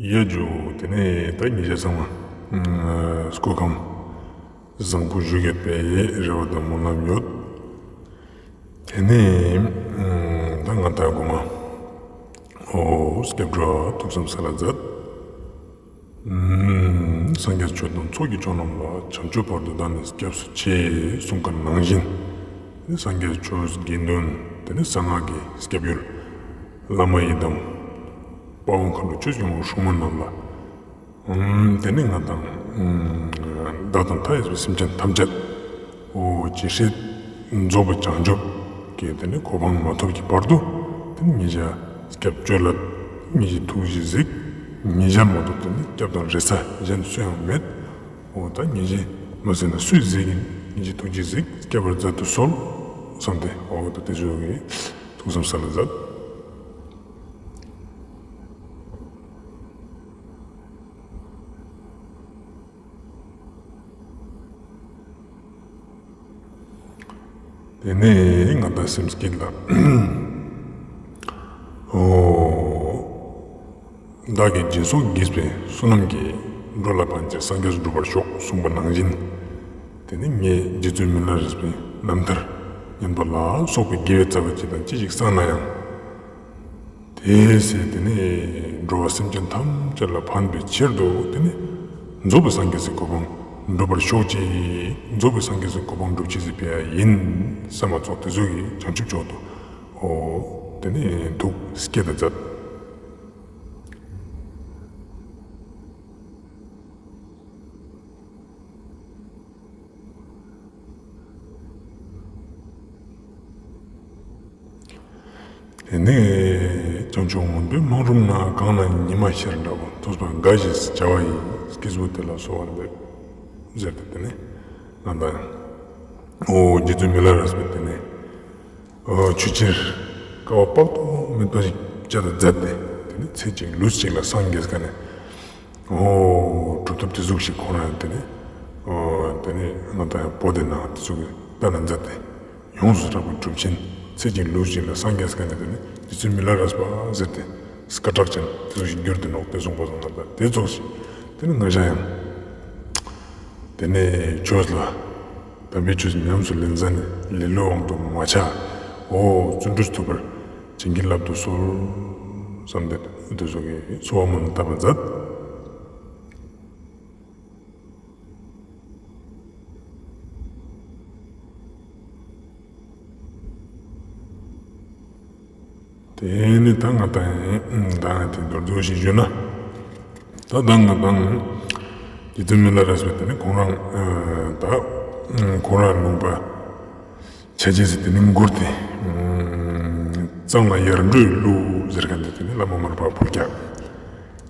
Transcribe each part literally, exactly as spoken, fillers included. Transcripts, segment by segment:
ཡ་ཇུ། དེ་ནས་ད་ཉེ་ཆར་ཚང་མ་སྐུ་ཁམས་བཟང་པོ་བཞུགས་ཡོད་པའི་རེ་བ་དང་སྨོན་ལམ་ཡོད། དེ་ནས་ད་ང་ད་དགོང་མ་ཨོ་སྐྱབས་འགྲོ་ཐུགས་བསམ་གསལ་ལ་མཛད། སངས་རྒྱས་ཆོས་དང་ཚོགས་ཀྱི་མཆོག་རྣམས་ལ། བྱང་ཆུབ་བར་དུ་བདག་ནི་སྐྱབས་སུ་མཆི། གསུངས་པ་ནང་བཞིན། དེ་ནས་སངས་རྒྱས་ཆོས་དགེ་འདུན། དེ་ནས་གསང་སྔགས་ཀྱི་སྐྱབས་ཡུལ། བླ་མ་ཡི་དམ། དཔའ་བོ་མཁའ་འགྲོ་ཆོས་སྐྱོང་བའི་སྲུང་མ་རྣམས་ལ། དེ་ནས་ང་དང་། བདག་དང་མཐའ་ཡས་པའི་སེམས་ཅན་ཐམས་ཅད། ཨོ་ཇི་སྲིད་རྫོགས་པའི་བྱང་ཆུབ་ཀྱི་དེ་ནས་གོ་འཕང་མ་ཐོབ་ཀྱི་བར་དུ། དེ་ནས་ངེད་ཅག་སྐྱབས་བཅོལ་ལ། ངེད་ཅག་ཐུགས་རྗེས་གཟིགས། ངེད་ཅག་མ་གཏོགས་དེ་ནས་སྐྱབས་དང་རེ་ས་གཞན་སུ་ཡང་མེད། འོ་ད་ངེད་ཅག་མ་གཟིགས་ན་སུས་གཟིགས་ཡིན། ངེད་ཅག་ཐུགས་རྗེས་གཟིགས། སྐྱབས་པར་མཛད་དུ་གསོལ། བསམ་སྟེ་འོ་ད་དེ་ཚོ་གི་ཐུགས་བསམ་གསལ་ལ་མཛད། དེ་ནས་ང་དང་སེམས་སྐྱིད་ལ། ཨོ། བདག་གིས་སྦྱིན་སོགས་བགྱིས་པའི་བསོད་ནམས་ཀྱིས། འགྲོ་ལ་ཕན་ཕྱིར་སངས་རྒྱས་འགྲུབ་པར་ཤོག་གསུངས་པ་ནང་བཞིན། དེ་ནས་ངས་རྗེ་བཙུན་མི་ལ་རས་པའི་རྣམ་ཐར་ཉན་པ་ལ་སོགས་པའི་དགེ་བའི་རྩ་བ་ཅི་དང་ཅི་ཞིག་བསགས་ན་ཡང་། དེའི་ཚེ་དེ་ནས་འགྲོ་བ་སེམས་ཅན་ཐམས་ཅད་ལ་ཕན་པའི་ཕྱིར་དུ། དེ་ནས་རྫོགས་པའི་སངས་རྒྱས་སའི་གོ་འཕང་འགྲུབ་པར་ཤོག་ཅིག་རྫོགས་པའི་སངས་རྒྱས་སའི་གོ་འཕང་འགྲུབ་ཅིག་ཟེར་བས་ཡིན་བསམ་པ་ཙོགས་དེ་ཚོ་གིས་བྱང་ཆུབ་མཆོག་ཏུ། ཨོ། དེ་ནས་ཐུགས་བསྐྱེད་དུ་མཛད། དེ་ནས་བྱང་ཆུབ་མུན་པའི་སྨག་རུམ་ན། གངས་ལ་ཉི་མ་ཤར་འདྲ་བོ། ཐོས་པ་དགའ་ཞེས་བྱ་བ་ཡི། སྐྱེས་བུ་དེ་ལ་གསོལ་བ་འདེབས། ཟེར་ཏེ་དེ་ནས་ང་དང་ཨོ་རྗེ་བཙུན་མི་ལ་རས་པས་དེ་ནས། ཨོ་ཆོས་ཕྱིར་དཀའ་བ་དཔག་ཏུ་མེད་པ་ཞིག་སྤྱད་དུ་མཛད་དེ། དེ་ནས་ཚེ་གཅིག་ལུས་གཅིག་ལ་སངས་རྒྱས་ཀ་ནས། ཨོ་གྲུབ་ཐོབ་དེ་ཟུག་ཞིག་ཁོ་རང་དེ་ནས། ཨོ་དེ་ནས་ང་དང་ཡང་པོ་དེ་ནང་དེ་ཟུག་གི་ལྟ་ན་མཛད་དེ། ཡོངས་སུ་གྲགས་པའི་གྲུབ་ཆེན། ཚེ་གཅིག་ལུས་གཅིག་ལ་སངས་རྒྱས་ཀ་ནས་དེ་ནས་རྗེ་བཙུན་མི་ལ་རས་པ་ཟེར་ཏེ། སྐད་གྲགས་ཅན་དེ་ཟུག་ཞིག་གྱུར་ཏེ་ནོག་དེ་གསུངས་པ་སོང་ན་ད་དེ་ཙོགས་ཤིག་དེ་ནས་ང་ཞ་ཡང་། དེ་ནས་ཆོས་ལ། དམ་པའི་ཆོས་ཉམས་སུ་ལེན་ས་ནས་ལེ་ལོའི་དབང་དུ་མ་ཆགས། ཨོ་བརྩོན་འགྲུས་ཐུབ་པར་བྱིན་གྱིས་བརླབ་ཏུ་གསོལ། བསམ་སྟེ་དེ་ཚོ་གི་གསོལ་བ་སྨོན་ལམ་བཏབ་པ་མཛད། དེ་ནི་ད་ང་དང་ཡིན། ད་ང་དེ་མདོར་བསྡུས་ཤིག་ཞུས་ན། ད་ད་ང་དང་རྗེ་བཙུན་མི་ལ་རས་པས་དེ་ནི་ཁོང་རང་ད་ཁོང་རང་ལུང་པ་ཆ་བྱད་ཟེར་དེ་ནི་མགུར་དེ་གཙང་ལ་ཡར་འགྲོའི་གླུ་ཟེར་མཁན་དེ་དེ་ནི་བླ་མ་མར་པ་ཕུལ་རྒྱག་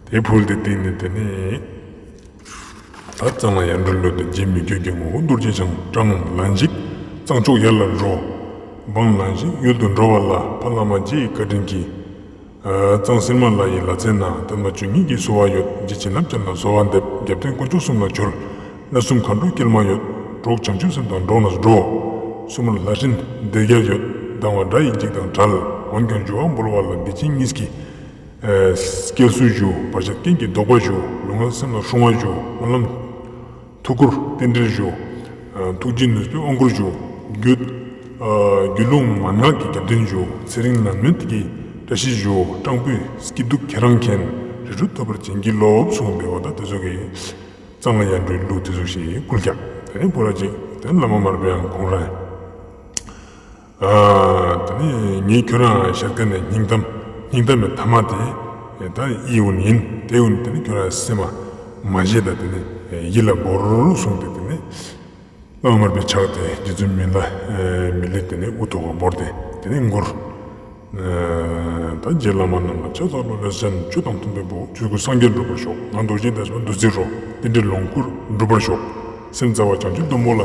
དེ་ཕུལ་དེ་དེ་ནི་དེ་ནི། ད་གཙང་ལ་ཡར་འགྲོའི་གླུ་དེ། རྗེ་མི་བསྐྱོད་ཀྱི་ངོ་བོ་རྡོ་རྗེ་འཆང་། གཙང་ལན་ཞིག་གཙང་ཕྱོགས་ཡར་ལ་འགྲོ། སྦང་ལན་ཞིག་ཡུལ་དུ་འགྲོ་བ་ལ། ཕ་བླ་མ་རྗེ་ཡི་བཀའ་དྲིན་གྱིས། གཙང་སིལ་མ་ལ་ཡི་ལ་རྩེ་ན། བསྟན་པ་བཅུ་གཉིས་ཀྱི་གསོལ་བ་ཡོད། རྗེ་བྱིན་རླབས་ཅན་ལ་གསོལ་བ་འདེབས། རྒྱབ་རྟེན་དཀོན་མཆོག་གསུམ་ལ་གྱུར། བསླད་གསུམ་མཁའ་འགྲོའི་སྐྱེལ་མ་ཡོད། གྲོགས་བྱང་ཆུབ་སེམས་དང་འགྲོགས་ན་འགྲོ། སྲུང་མར་ལྷ་སྲིན་སྡེ་བརྒྱད་ཡོད། སྡང་བ་དགྲ་ཡི་འཇིགས་དང་བྲལ། འོན་ཀྱང་འགྱུར་བ་འབུལ་བ་ལ། བདེ་ཆེན་གཉིས་ཀྱི་སྐྱེལ་སྲོལ་ཞུ། བར་ཆད་རྐྱེན་གྱི་བཟློག་པ་ཞུ། ལུས་ངག་སེམས་ལ་སྲུང་བ་ཞུ། སྨོན་ལམ་ཐུགས་ཁུར་རྟེན་འབྲེལ་ཞུ། ཐུགས་རྗེ་ནུས་པའི་དབང་བསྐུར་ཞུ། རྒྱུད་རྒྱུད་ལུང་མན་ངག་གི་རྒྱབ་རྟེན་ཞུ། ཚེ་རིང་ནད་མེད་ཀྱི་བཀྲ་ཤིས་ཞུ། སྤྲང་པོའི་སྐྱིད་སྡུག་ཁྱེད་རང་མཁྱེན། རིགས་དྲུག་ཐོབ་པར་བྱིན་གྱིས་རློབས་གསུངས་པའི་འོ་ད་དེ་ཚོ་གི་གཙང་ལ་ཡར་འགྲོའི་གླུ་དེ་ཚོ་ཞིག་བསྐུལ་རྒྱག་དེ་ནས་བོད་ར་ཅིག་དེ་ནས་བླ་མ་མར་པ་ཡང་ཁོང་རང་། ཨ། དེ་ནས་ངས་ཁྱོད་རང་ཞལ་ཀ་ནས་སྙིང་གཏམ་སྙིང་གཏམ་གྱི་ཐ་མ་དེ་ད་ཡིད་འོང་ཡིན། དེ་འོང་དེ་ནས་ཁྱོད་རང་སེམས་མ་མ་བཞེས་ད་དེ་ནས་ཡིད་ལ་བོར་གསུངས་ཏེ་དེ་ནས་བླ་མ་མར་པའི་ཕྱག་དེ་རྗེ་བཙུན་མི་ལ་མི་ལས་དེ་ནས་དབུ་ཐོག་ག་བོར་ཏེ་དེ་ནས་མགུར། ད་རྗེ་བླ་མ་རྣམས་ལ་ཕྱག་འཚལ་ལོ། ལེགས་བྱོན་ཆོས་དང་མཐུན་པའི་བུ། ཆོས་སྐུ་སངས་རྒྱས་འགྲུབ་པར་ཤོག་ང་རྡོ་རྗེ་འདྲ་བ་བདུད་རྩིའི་རོ། རྟེན་འབྲེལ་ལོངས་སྐུར་འགྲུབ་པར་ཤོག་སེམས་རྩ་བ་བྱང་ཆུབ་སྡོང་པོ་ལ། དེ་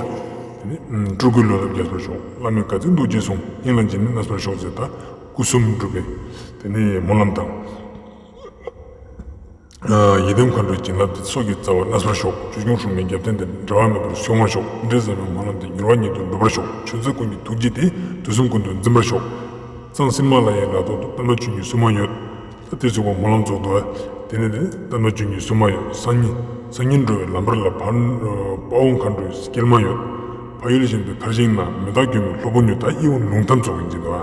ནས་སྤྲུལ་སྐུའི་བློ་སྟོབས་རྒྱས་པར་ཤོག་བླ་མའི་བཀའ་བརྩི་རྡོ་རྗེའི་གསུང་། སྙིང་ལ་འཇིགས་མེད་གནས་པར་ཤོག་ཟེར་ད་སྐུ་གསུམ་འགྲུབ་པའི་དེ་ནས་སྨོན་ལམ་དང་། ཡི་དམ་མཁའ་འགྲོའི་བྱིན་རླབས་དེ་སྲོག་གི་རྩ་བར་གནས་པར་ཤོག་ཆོས་སྐྱོང་སྲུང་མའི་རྒྱབ་རྟེན་དེ་འབྲལ་བ་མེད་པར་བྱུང་བར་ཤོག་འདི་འདྲའི་ཟབ་པའི་སྨོན་ལམ་དེ་མྱུར་བ་ཉིད་དུ་འགྲུབ་པར་ཤོག་ཆོས་མཛད་ཀུན་གྱི་ཐུགས་རྗེ་དེ་དུས་གསུམ་ཀུན་ཏུ་འཛིན་པར་ཤོག་གཙང་སིལ་མ་ལ་ཡི་ལ་ཐོག་ཏུ་བསྟན་པ་ཆོས་ཀྱི་སྲུང་མ་ཡོད། དེ་ཚོ་གོ་སྨོན་ལམ་རྫོགས་འདུག་དེ་ནས་དེ་ནས་བསྟན་པ་འབྱུང་གནས་སྲུང་མ་ཡོད། སང་ཉིན་སང་ཉིན་འགྲོ་བའི་ལམ་བར་ལ་ཕར་དཔའ་བོ་མཁའ་འགྲོའི་སྐྱེལ་མ་ཡོད། ཕ་ཡུལ་གཞན་དུ་མཐར་ཕྱིན་ན་མི་རྟག་སྒྱུ་མའི་སློབ་དཔོན་ཡོད། ད་ཨི་བོ་ལུང་བསྟན་ཚོགས་ཡིན་གྱི་འདུག་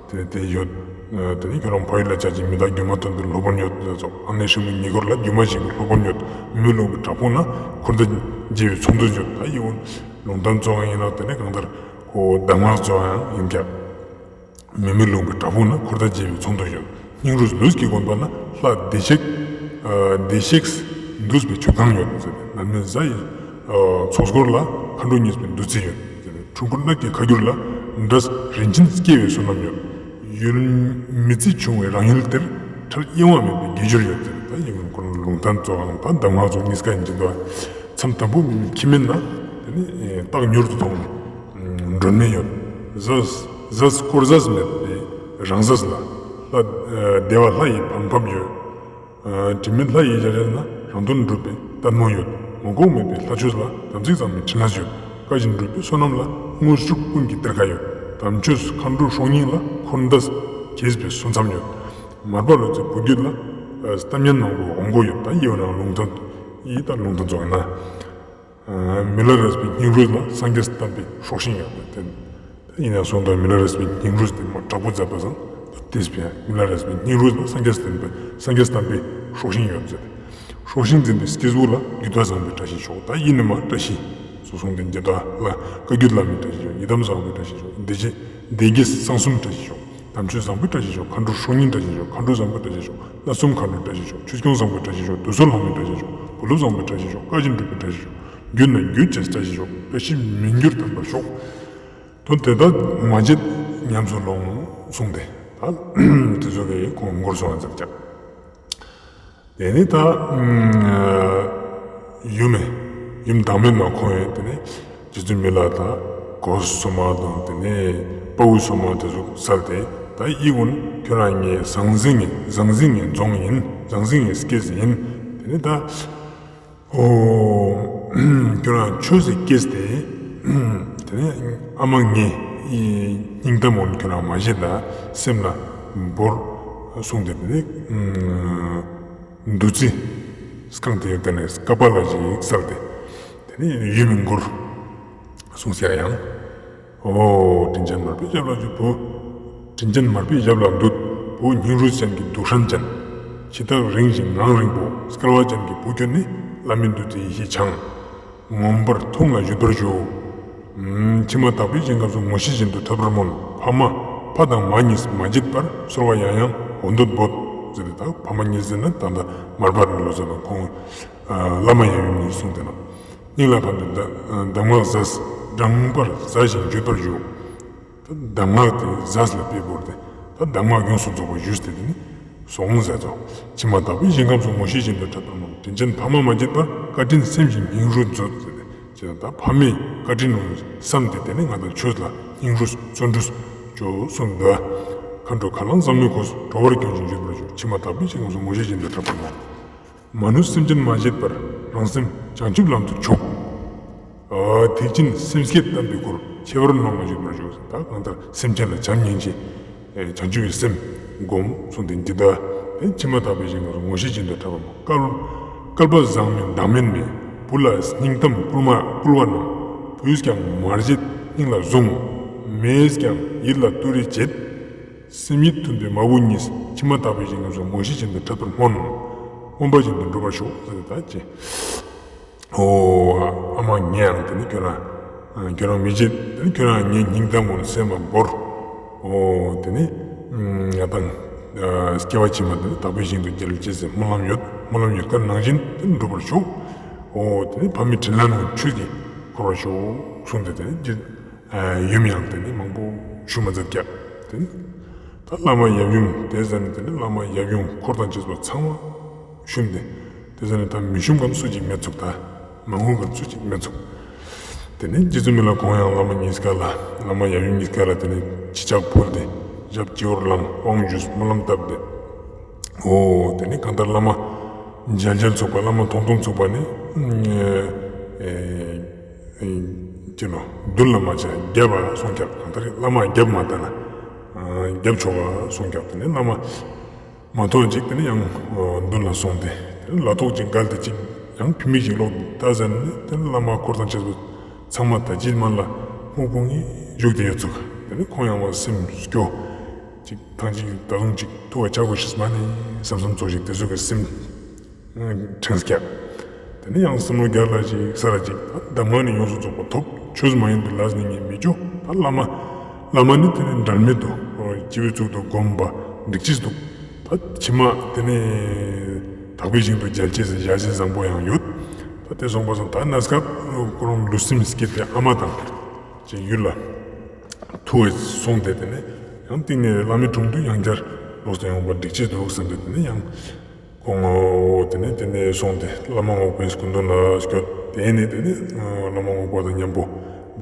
དེ་ནས་དེ་ཡོད། དེ་ནས་ཁྱོད་རང་ཕ་ཡུལ་ལ་བཅར་ཅིང་མི་རྟག་སྒྱུ་མ་སྟོན་པའི་སློབ་དཔོན་ཡོད་ཚོགས། ཨ་ནེ་ཧྲི་མོ་ཉེ་འཁོར་ལ་སྒྱུ་མ་ཞིག་གི་སློབ་དཔོན་ཡོད། མི་མེད་ལུང་པའི་བྲག་ཕུག་ན་འཁོར་དང་མཇལ་བའི་ཚོགས་འདུ་ཡོད། ད་ཨི་བོ་ལུང་བསྟན་ཚོགས་ཡིན་ལ་དེ་ནས་གང་ལྟར་གོ་གདམས་ངག་ཚོགས་ཡང་ཡིན་ཀྱང་། མི་མེད་ལུང་པའི་བྲག་ཕུག་ན་འཁོར་དང་མཇལ་བའི་ཚོགས་འདུ་ཡོད། སྙིང་རུས་ལུས་ཀྱི་དགོན་པ་ན་ལྷ་བདེ་གཤེགས། ཨ་བདེ་གཤེགས་འདུས་པའི་མཆོད་ཁང་ཡོད་ཟེར། ནམ་མེད་གཟའ་ཡི་ཨ་ཚོགས་འཁོར་ལ་མཁའ་འགྲོ་མཉེས་པའི་བདུད་རྩི་ཡོད་ཟེར། ཁྲོམ་སྐོར་ནགས་ཀྱི་ཁ་སྒྱུར་ལ་འབྲས་རིན་ཆེན་སྐྱེ་བའི་བསོད་ནམས་ཡོད། ཡུལ་མི་བརྩི་འབྱུང་བའི་རང་ཡུལ་དེར་ཁྲལ་གཡེང་བ་མེད་པའི་དགེ་སྦྱོར་ཡོད་ཟེར། ད་ཡིན་ཁོ་ན་ལུང་བསྟན་ཚོགས་ལ་ད་གདམས་ངག་ཚོགས་གཉིས་ཀ་ཡིན་གྱི་འདུག་མཚམས་དམ་པོ་མི་མེད་ཁྱིམ་མེད་ན། དེ་ནི་རྟག་མྱུར་དུ་མཐོང་བའི་སྒྲོན་མེ་ཡོད། གཟའ་གཟའ་སྐོར་གཟའ་མེད་པའི་རང་གཟའ་ལ། ལྷ་བདེ་བ་ལྷ་ཡི་བམ་ཕབ་ཡོད། དྲི་མེད་ལྷ་ཡི་ཞལ་རས་ན་རང་དོན་འགྲུབ་པའི་ལྟད་མོ་ཡོད། ངོ་ལྐོག་མེད་པའི་ལྷ་ཆོས་ལ་དམ་ཚིག་གཙང་མའི་ཕྲིན་ལས་ཡོད། བཀའ་བཞིན་སྒྲུབ་པའི་བསོད་ནམས་ལ་དངོས་གྲུབ་ཀུན་གྱི་གཏེར་ཁ་ཡོད། དམ་ཆོས་མཁའ་འགྲོ་སྲོག་སྙིང་ལ་འཁོར་འདས་རྒྱས་པའི་སོ་མཚམས་ཡོད། མར་པ་ལོ་ཙཱའི་བུ་རྒྱུད་ལ་གཏམ་སྙན་ནང་དུ་འོང་སྒོ་ཡོད། ད་ཡིད་ནང་ལུང་བསྟན་ཡིད་དང་ལུང་བསྟན་རྫོགས་ན། མི་ལ་རས་པའི་སྙིང་རུས་ལ་སངས་རྒྱས་བསྟན་པའི་སྲོག་ཤིང་ཡོད་པ་དེ། ད་ཡིན་ཡང་གསུངས་དང་མི་ལ་རས་པའི་སྙིང་རུས་དེ་མ་དྲག་པོ་མཛད་པ་སང་དེས་པའི་མི་ལ་རས་པའི་སྙིང་རུས་ལ་སངས་རྒྱས་བསྟན་པའི་སངས་རྒྱས་བསྟན་པའི་སྲོག་ཤིང་ཡོད་མཛད། སྲོག་ཤིང་འཛིན་པའི་སྐྱེས་བུ་ལ་རྒྱུད་པ་བཟང་པོའི་བཀྲ་ཤིས་ཤོག་ད་ཡིན་ནི་མ་བཀྲ་ཤིས་སོ་སོང་དེ་འདི་དག་ལ་བཀའ་བརྒྱུད་བླ་མའི་བཀྲ་ཤིས་ཤོག་ཡི་དམ་བཟང་པོའི་བཀྲ་ཤིས་ཤོག་བདེ་ཆེན་བདེ་དགེ་གསང་གསུམ་བཀྲ་ཤིས་ཤོག་དམ་ཆོས་བཟང་པོའི་བཀྲ་ཤིས་ཤོག་མཁའ་འགྲོ་སྲོག་སྙིང་བཀྲ་ཤིས་ཤོག་མཁའ་འགྲོ་བཟང་པོའི་བཀྲ་ཤིས་ཤོག་བླ་གསུམ་མཁའ་འགྲོའི་བཀྲ་ཤིས་ཤོག་ཆོས་སྐྱོང་བཟང་པོའི་བཀྲ་ཤིས་ཤོག་བདུད་གསོལ་ལྷ་མོའི་བཀྲ་ཤིས་ཤོག་བཀའ་བཞིན་སྒྲུབ་པའི་བཀྲ་ཤིས་ཤོག་རྒྱུད་ན་རྒྱུད་བཅས་བཀྲ་ཤིས་ཤོག་བཀྲ་ཤིས་མི་འགྱུར་ལྡན་པར་ཤོག་དོན་དེ་དག་མ་བརྗེད་ཉམས་སུ་ལོངས་གསུངས་ཏེ། ད་དེ་ཚོ་གི་ཁོང་མགུར་སོང་བ་ཙམ་ཀྱང་། དེ་ནི་ད་ཡུམ་མེ་ཡུམ་བདག་མེད་མ་ཁོང་ཡོད་དེ་ནི། རྗེ་བཙུན་མི་ལ་དང་གོ་སོ་མ་དང་དེ་ནས་དཔའ་བོ་སོ་མ་དེ་ཚོ་སལ་ཏེ། ད་ཡི་གུན་ཁྱོད་རང་ངའི་ཟང་ཟིང་ངི་ཟང་ཟིང་ངི་རྫོང་ཡིན། ཟང་ཟིང་ངི་སྐྱེས་ཡིན། དེ་ནི་ད་ཨོ། ཁྱོད་རང་ཆོས་སི་སྐྱེས་ཏེ། དེ་ནི་ཨ་མ་ངའི་སྙིང་གཏམ་འོན་ཁྱོད་རང་མ་བཤད་ན་སེམས་ལ་བོར་གསུངས་ཏེ་དེ་ནི། བདུད་རྩི་བཀང་སྟེ་ཡོད་དེ་ནས་ཀ་པཱ་ལ་ཞིག་བསལ་ཏེ། དེ་ནས་ཡུམ་མི་མགུར་གསུངས་ཟེར་ཡང་། ཨོ། དྲིན་ཅན་མར་པའི་ཞབས་ལ་འདུད་བུ། དྲིན་ཅན་མར་པའི་ཞབས་ལ་འདུད་བུ། སྙིང་རུས་ཅན་གྱི་དུག་ཧྲན་ཅན། འཆི་བདག་རིང་ཞིང་ངང་རིང་པོ། སྐལ་བ་ཅན་གྱི་བུ་ཁྱོད་ནི། བླ་མེད་བདུད་རྩིའི་ཡེ་ཤེས་འཆང་། མངོན་པར་མཐོང་ལ་བཞུད་པར་ཞུ། མཆི་མ་དག་པའི་ཞིང་ཁམས་སུ་ངོ་ཤེས་བཞིན་དུ་ཐོད་པར་སྨོན། ཕ་མ་ཕ་དང་མ་གཉིས་མ་བརྗེད་པར། གསོལ་བ་ཡང་ཡང་འོ་འདོད་འབོད། ཟེར་ཏེ་ད་ཕ་མ་གཉིས་ཟེར་ན་ད་ལྟ་མར་པ་ལོ་ཙཱ་དང་ཁོང་བླ་མ་ཡབ་ཡུམ་གཉིས་གསུངས་ཏེ་ན། སྙིང་ལ་ཕབ་ནས་གདམས་ངག་ཟས་བགྲངས་པར་ཟ་ཞིང་བརྗོད་པར་ཞུ། ད་གདམས་ངག་དེ་ཟས་ལ་དཔེ་བོར་ཏེ་ད་གདམས་ངག་ཡོངས་སུ་རྫོགས་པ་ཞུས་ཏེ་དེ་ནི་སོང་ཟེར་ཏོ། འཆི་མ་དག་པའི་ཞིང་ཁམས་སུ་ངོ་ཤེས་བཞིན་དུ་ཐོད་པར་སྨོན། དྲིན་ཅན་ཕ་མ་མ་བརྗེད་པར། བཀའ་དྲིན་སེམས་ཀྱི་སྙིང་རུས་མཛོད་ཟེར་ཏེ། ཅེས་ད་ཕ་མའི་བཀའ་དྲིན་རུ་བསམ་སྟེ་དེ་ནི་ང་དང་ཆོས་ལ་སྙིང་རུས་བརྩོན་འགྲུས་ཅོ་གསུངས་འདུག་མཁའ་འགྲོ་ཁ་རླངས་བསམ་བློའི་གོས་སུ་འགྲོ་བར་གྱོན་ཅིང་བརྗོད་པར་ཞུ། འཆི་མ་དག་པའི་ཞིང་ཁམས་སུ་ངོ་ཤེས་བཞིན་དུ་ཐོད་པར་སྨོན། མ་ནུས་སེམས་ཅན་མ་བརྗེད་པར། རང་སེམས་བྱང་ཆུབ་ལམ་དུ་ཕྱོགས། ཨ་ཐེག་ཆེན་སེམས་བསྐྱེད་བསྟན་པའི་སྒོར། ཁྱད་པར་སྣང་བ་བརྗོད་པར་ཞུ། ད་གང་ལྟར་སེམས་ཅན་ལ་བྱམས་སྙིང་རྗེ། ཨེ་བྱང་ཆུབ་ཀྱི་སེམས་སྒོམ་གསུངས་ཏེ་འདི་ལྟ། དེ་འཆི་མ་དག་པའི་ཞིང་ཁམས་སུ་ངོ་ཤེས་བཞིན་དུ་ཐོད་པར་སྨོན། བསྐལ་བསྐལ་པ་བཟང་མིན་བདག་མེད་མའི། བུ་ལ་སྙིང་གཏམ་བསྐུལ་མ་བསྐུལ་བ་རྣམས། བུས་ཀྱང་མ་བརྗེད་སྙིང་ལ་བཟུང་། མས་ཀྱང་ཡིད་ལ་བཏུལ་རེ་བྱེད། སེམས་ཉིད་མཐུན་པའི་མ་བུ་གཉིས། འཆི་མ་དག་པའི་ཞིང་ཁམས་སུ་ངོ་ཤེས་བཞིན་དུ་ཐོད་པར་སྨོན། སྨོན་པ་བཞིན་དུ་འགྲུབ་པར་ཤོག་ཟེར་ཏེ་ད་ཅི། ཨོ། ཨ་མ་ངས་ཡང་དེ་ནི་ཁྱོད་རང་ཁྱོད་རང་མི་བརྗེད། དེ་ནི་ཁྱོད་རང་ངའི་སྙིང་གཏམ་ངོ་སེམས་པ་བོར། ཨོ་དེ་ནི་ང་དང་སྐྱེ་བ་ཕྱི་མ་དེ་ནི་དག་པའི་ཞིང་དུ་གྱུར་ཅེས་སྨོན་ལམ་ཡོད། སྨོན་ལམ་ཡོད་མཁན་ནང་བཞིན་དེ་ནི་འགྲུབ་པར་ཤོག་ཨོ་དེ་ནི་ཕ་མའི་དྲིན་ལན་ནང་ཆོས་ཀྱིས་འཁོར་བར་ཤོག་གསུངས་ཏེ་དེ་ནི་རྗེ། ཡུམ་ཡང་དེ་ནི་མང་པོ་ཞུ་མ་མཛད་ཀྱང་། དེ་ནི་ད་བླ་མ་ཡབ་ཡུམ་དེ་ཟེར་ནས་དེ་ནི་བླ་མ་ཡབ་ཡུམ་འཁོར་དང་བཅས་པ་ཚང་མ་ཞུམ་སྟེ། དེ་ཟེར་ནས་ད་མི་ཞུམ་མཁན་སུ་གཅིག་མེད་ཚུགས། ད་མ་ངུ་མཁན་སུ་གཅིག་མེད་ཚུགས། དེ་ནས་རྗེ་བཙུན་མི་ལ་ཁོང་ཡང་བླ་མ་གཉིས་ཀ་ལ་བླ་མ་ཡབ་ཡུམ་གཉིས་ཀ་ལ་དེ་ནས་ཕྱི་ལྕགས་ཕུལ་ཏེ་ཞབས་སྤྱི་བོར་བླངས་དབང་ཞུས་སྨོན་ལམ་བཏབ་སྟེ། ཨོ་དེ་ནས་གང་ལྟར་བླ་མ་མཇལ་མཇལ་ཚུགས་པ་བླ་མ་མཐོང་མཐོང་ཚུགས་པ་ནི། ཨེ། ཅི་ལོ། མདུན་ལ་མ་བྱ་རྒྱབ་པ་སོང་ཀྱང་གང་ལྟར་བླ་མ་རྒྱབ་མ་ལྟ་ན། རྒྱབ་ཆོག་པ་སོང་ཀྱང་དེ་ནས་བླ་མ། མ་ཐོགས་ཅིག་དེ་ནས་ཡང་མདུན་ལ་སོང་སྟེ། དེ་ནས་ལག་ཐོགས་ཅིག་བཀལ་ཏེ་ཅིག་ཡང་ཕུད་མིག་ཅིག་ལོག་ལྟ་ཟེར་ནས། དེ་ནས་བླ་མ་འཁོར་དང་བཅས་པ་ཚང་མ་ད་ཅི་མ་ལ་སྨུག་པོ་ངེས་བཞུགས་ཏེ་ཡོད་ཚུགས། དེ་ནས་ཁོང་ཡང་བ་སེམས་སྐྱོ། ཅིག་ཐང་ཅིག་ད་དུང་ཅིག་ཐུག་པ་ཆགས་དགོས་ཤེས་མ་ནི་བསམ་བསམ་ཚོགས་ཤིག་དེ་ཚོ་གི་སེམས་ཁྲེང་སྐྱག། དེ་ནས་ཡང་སེམས་ལོ་རྒྱ་ལ་ཅིག་ས་ར་ཅིག་གདམས་ངག་ནི་ཡོངས་སུ་རྫོགས་པ་ཐོབ། ཆོས་མ་ཡིན་པའི་ལས་ནི་ངས་མི་སྐྱོ། ད་བླ་མ་བླ་མ་ནི་དེ་ནས་འབྲལ་མེད་དུ་སྤྱི་བོའི་གཙུག་ཏུ་བསྒོམ་པ་འགྲིག་ཅིག་འདུག། ད་ཕྱི་མ་དེ་ནས་དག་པའི་ཞིང་དུ་མཇལ་ཅེས་སི་ཞལ་བཞེས་བཟང་པོ་ཡང་ཡོད། ད་དེ་སོང་པ་སང་ད་གནས་སྐབས་ཁོ་རང་ལུས་སེམས་སྐྱིད་པའི་ཨ་མ་དང་ཅིག་ཡུལ་ལ་ཐུག་པ་སོང་སྟེ། དེ་ནས་ཡང་གཏིང་ནས་བླ་མའི་དྲུང་དུ་ཡང་བསྐྱར་ལོག་སྟེ་ཡོང་པ་འགྲིག་ཅེས་འདུག་བསམ་སྟེ། དེ་ནས་ཡང་ཁོང་དེ་ནས་དེ་ནས་སོང་སྟེ་བླ་མ་རྔོག་པའི་སྐུ་མདུན་ལ་བསྐྱོད། དེ་ནས་དེ་ནས་བླ་མ་རྔོག་པ་དང་མཉམ་པོ་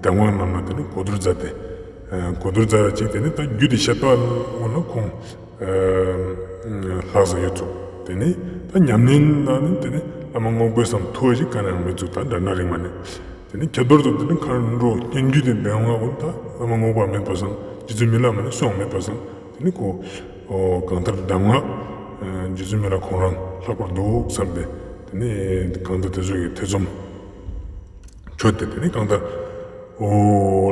གདམས་ངག་རྣམས་ལ་དེ་ནས་གོ་བསྡུར་མཛད་དེ། གོ་བསྡུར་མཛད་ཅིག་དེ་ནས་ད་རྒྱུད་སྡེ་བཤད་པ་འོ་ན་ཁོང་ལྷག་ས་ཡོད་ཚུགས། དེ་ནས་ད་ཉམས་ལེན་ལ་ནི་དེ་ནས་བླ་མ་རྔོག་པའི་སམ་ཐུ་བ་ཞིག་ག་ནས་ཡང་མེད་ཚུགས། ད་འདྲ་འདྲ་རིང་མ་ནས། དེ་ནས་ཁྱད་པར་དུ་དེ་ནས་མཁའ་འགྲོ་སྙན་བརྒྱུད་དེ་འདོན་ང་འོ་ད་བླ་མ་རྔོག་པ་མེད་པ་སང་རྗེ་བཙུན་མི་ལ་མ་ནས་སུའང་མེད་པ་སང་། དེ་ནས་ཁོ་གང་ལྟར་གདམས་ངག་རྗེ་བཙུན་མི་ལ་ཁོང་རང་ལྷག་པར་འདུག་བསམ་སྟེ། དེ་ནས་གང་ལྟར་དེ་ཚོ་ཡི་ཐེ་ཚོམ་ཆོད་དེ། དེ་ནས་གང་ལྟར་འོ་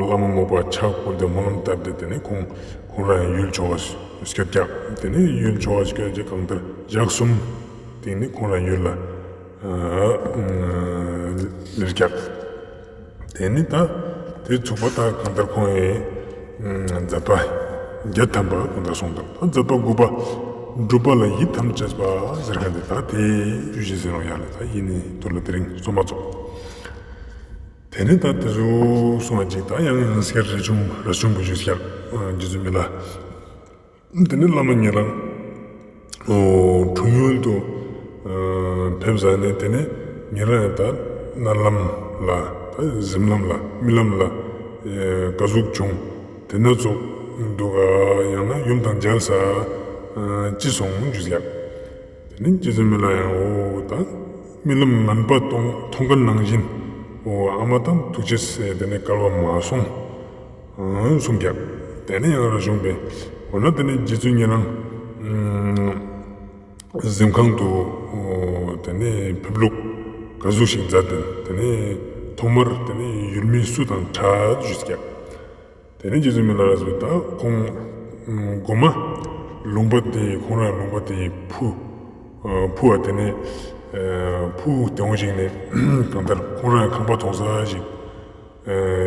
བླ་མ་རྔོག་པ་ཕྱག་བསྐོར་ཏེ་སྨོན་ལམ་བཏབ་སྟེ། དེ་ནས་ཁོང་ཁོང་རང་ཡུལ་ཕྱོགས་སྐྱོད་རྒྱག། དེ་ནས་ཡུལ་ཕྱོགས་སྐྱོད་རྒྱག་གང་ལྟར་ཞག་གསུམ་སྟེང་ནས་ཁོང་རང་ཡུལ་ལ་ལེར་རྒྱག། དེ་ནས་ད་དེ་ཚུགས་པ་ད་གང་ལྟར་ཁོང་ཡི་མཛད་པ་བརྒྱད་ཐམ་པ་གང་ལྟར་སོང་དང་། ད་མཛད་པ་དགུ་པ་སྒྲུབ་པ་ལ་ཡིད་ཐམས་ཅད་པ་ཟེར་མཁན་དེ། ད་དེ་རྒྱུད་བཞི་ཟེར་རུང་ཡང་ལ་ད་ཡིད་ནི་དུ་ལ་དེ་རིང་སོ་མ་ཚོགས། དེ་ནས་ད་དེ་ཚོ་སོང་བ་ཅིག་ད་ཡང་ཡང་སྐྱར་རས་ཆུང་རས་ཆུང་བུ་ཞུ་སྐྱར་རྗེ་བཙུན་མི་ལ། དེ་ནས་བླ་མ་ཉེ་རང་ཨོ་འཁྲུངས་ཡུལ་དུ་ཕེབས་ཟ་ནས། དེ་ནས་ཉེ་རང་ཡང་ད་མནལ་ལམ་ལ་ད་གཟིམ་ལམ་ལ་རྨི་ལམ་ལ་ག་ཟུག་བྱུང་། དེ་ན་ཚོགས་འདུག་ག་ཡང་ན་ཡུམ་དང་མཇལ་ས་ཅི་སོང་ཞུ་སྐྱར། དེ་ནས་རྗེ་བཙུན་མི་ལ་ཡང་འོ་ད་རྨི་ལམ་ངན་པ་མཐོང་མཐོང་མཁན་ནང་བཞིན་འོ་ཨ་མ་དང་ཐུགས་རྗེས་དེ་ནས་སྐལ་བ་མ་སོང་གསུངས་ཀྱང་། དེ་ནས་ཡང་རས་ཆུང་པས་འོ་ན་དེ་ནས་རྗེ་བཙུན་ཉེ་རང་གཟིམ་ཁང་དུ་འོ་དེ་ནས་ཕེབས་ལུགས་ག་ཟུག་ཞིག་མཛད་དེ། དེ་ནས་ཐོག་མར་དེ་ནས་ཡུལ་མི་སུ་དང་འཕྲད་ཞུས་ཀྱང་། དེ་ནས་རྗེ་བཙུན་མི་ལ་རས་པས་ད་ཁོང་མགོ་མ་ལུང་པ་དེ་ཁོང་རང་ལུང་པ་དེ་ཕུ་ཕུ་བ་དེ་ནས་ཕུ་དེ་འོང་ཞིག་ནས་གང་ལྟར་ཁོང་རང་ཁང་པ་མཐོང་ས་ཞིག་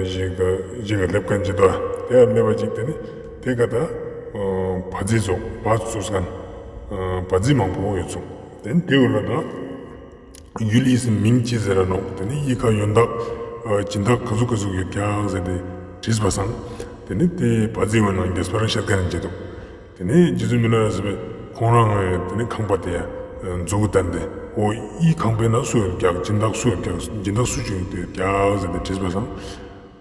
ཞིག་ག་ཞིག་ག་སླེབས་མཁན་ཅིག་འདུག། དེ་ཡང་སླེབས་པ་ཅིག་དེ་ནས་དེ་ག་ད་བ་རྫི་ཚོ་བ་ཚོ་སྒང་བ་རྫི་མང་པོ་ཡོད་ཚུགས། དེ་ནས་དེ་འོག་ལ་ད། ཡུལ་ཡི་སི་མིང་ཅི་ཟེར་ར་ནོག། དེ་ནས་ཡི་ཁ་ཡོན་བདག་སྦྱིན་བདག་ག་ཟུག་ག་ཟུག་ཡོད་ཀྱག་ཟེར་ཏེ་དྲིས་པ་སང་། དེ་ནས་དེ་བ་རྫི་བོ་ནང་རྒྱས་པ་རང་བཤད་མཁན་ཅིག་འདུག། དེ་ནས་རྗེ་བཙུན་མི་ལ་རས་པས་ཁོང་རང་དེ་ནས་ཁང་པ་དེ་མཛུ་གུ་བསྟན་ཏེ། འོ་ཡི་ཁང་པའི་ནང་སུ་ཡོད་ཀྱག། སྦྱིན་བདག་སུ་ཡོད་ཀྱག། སྦྱིན་བདག་སུ་ཅིག་ཡོད་ཀྱག་ཟེར་ཏེ་དྲིས་པ་སང་།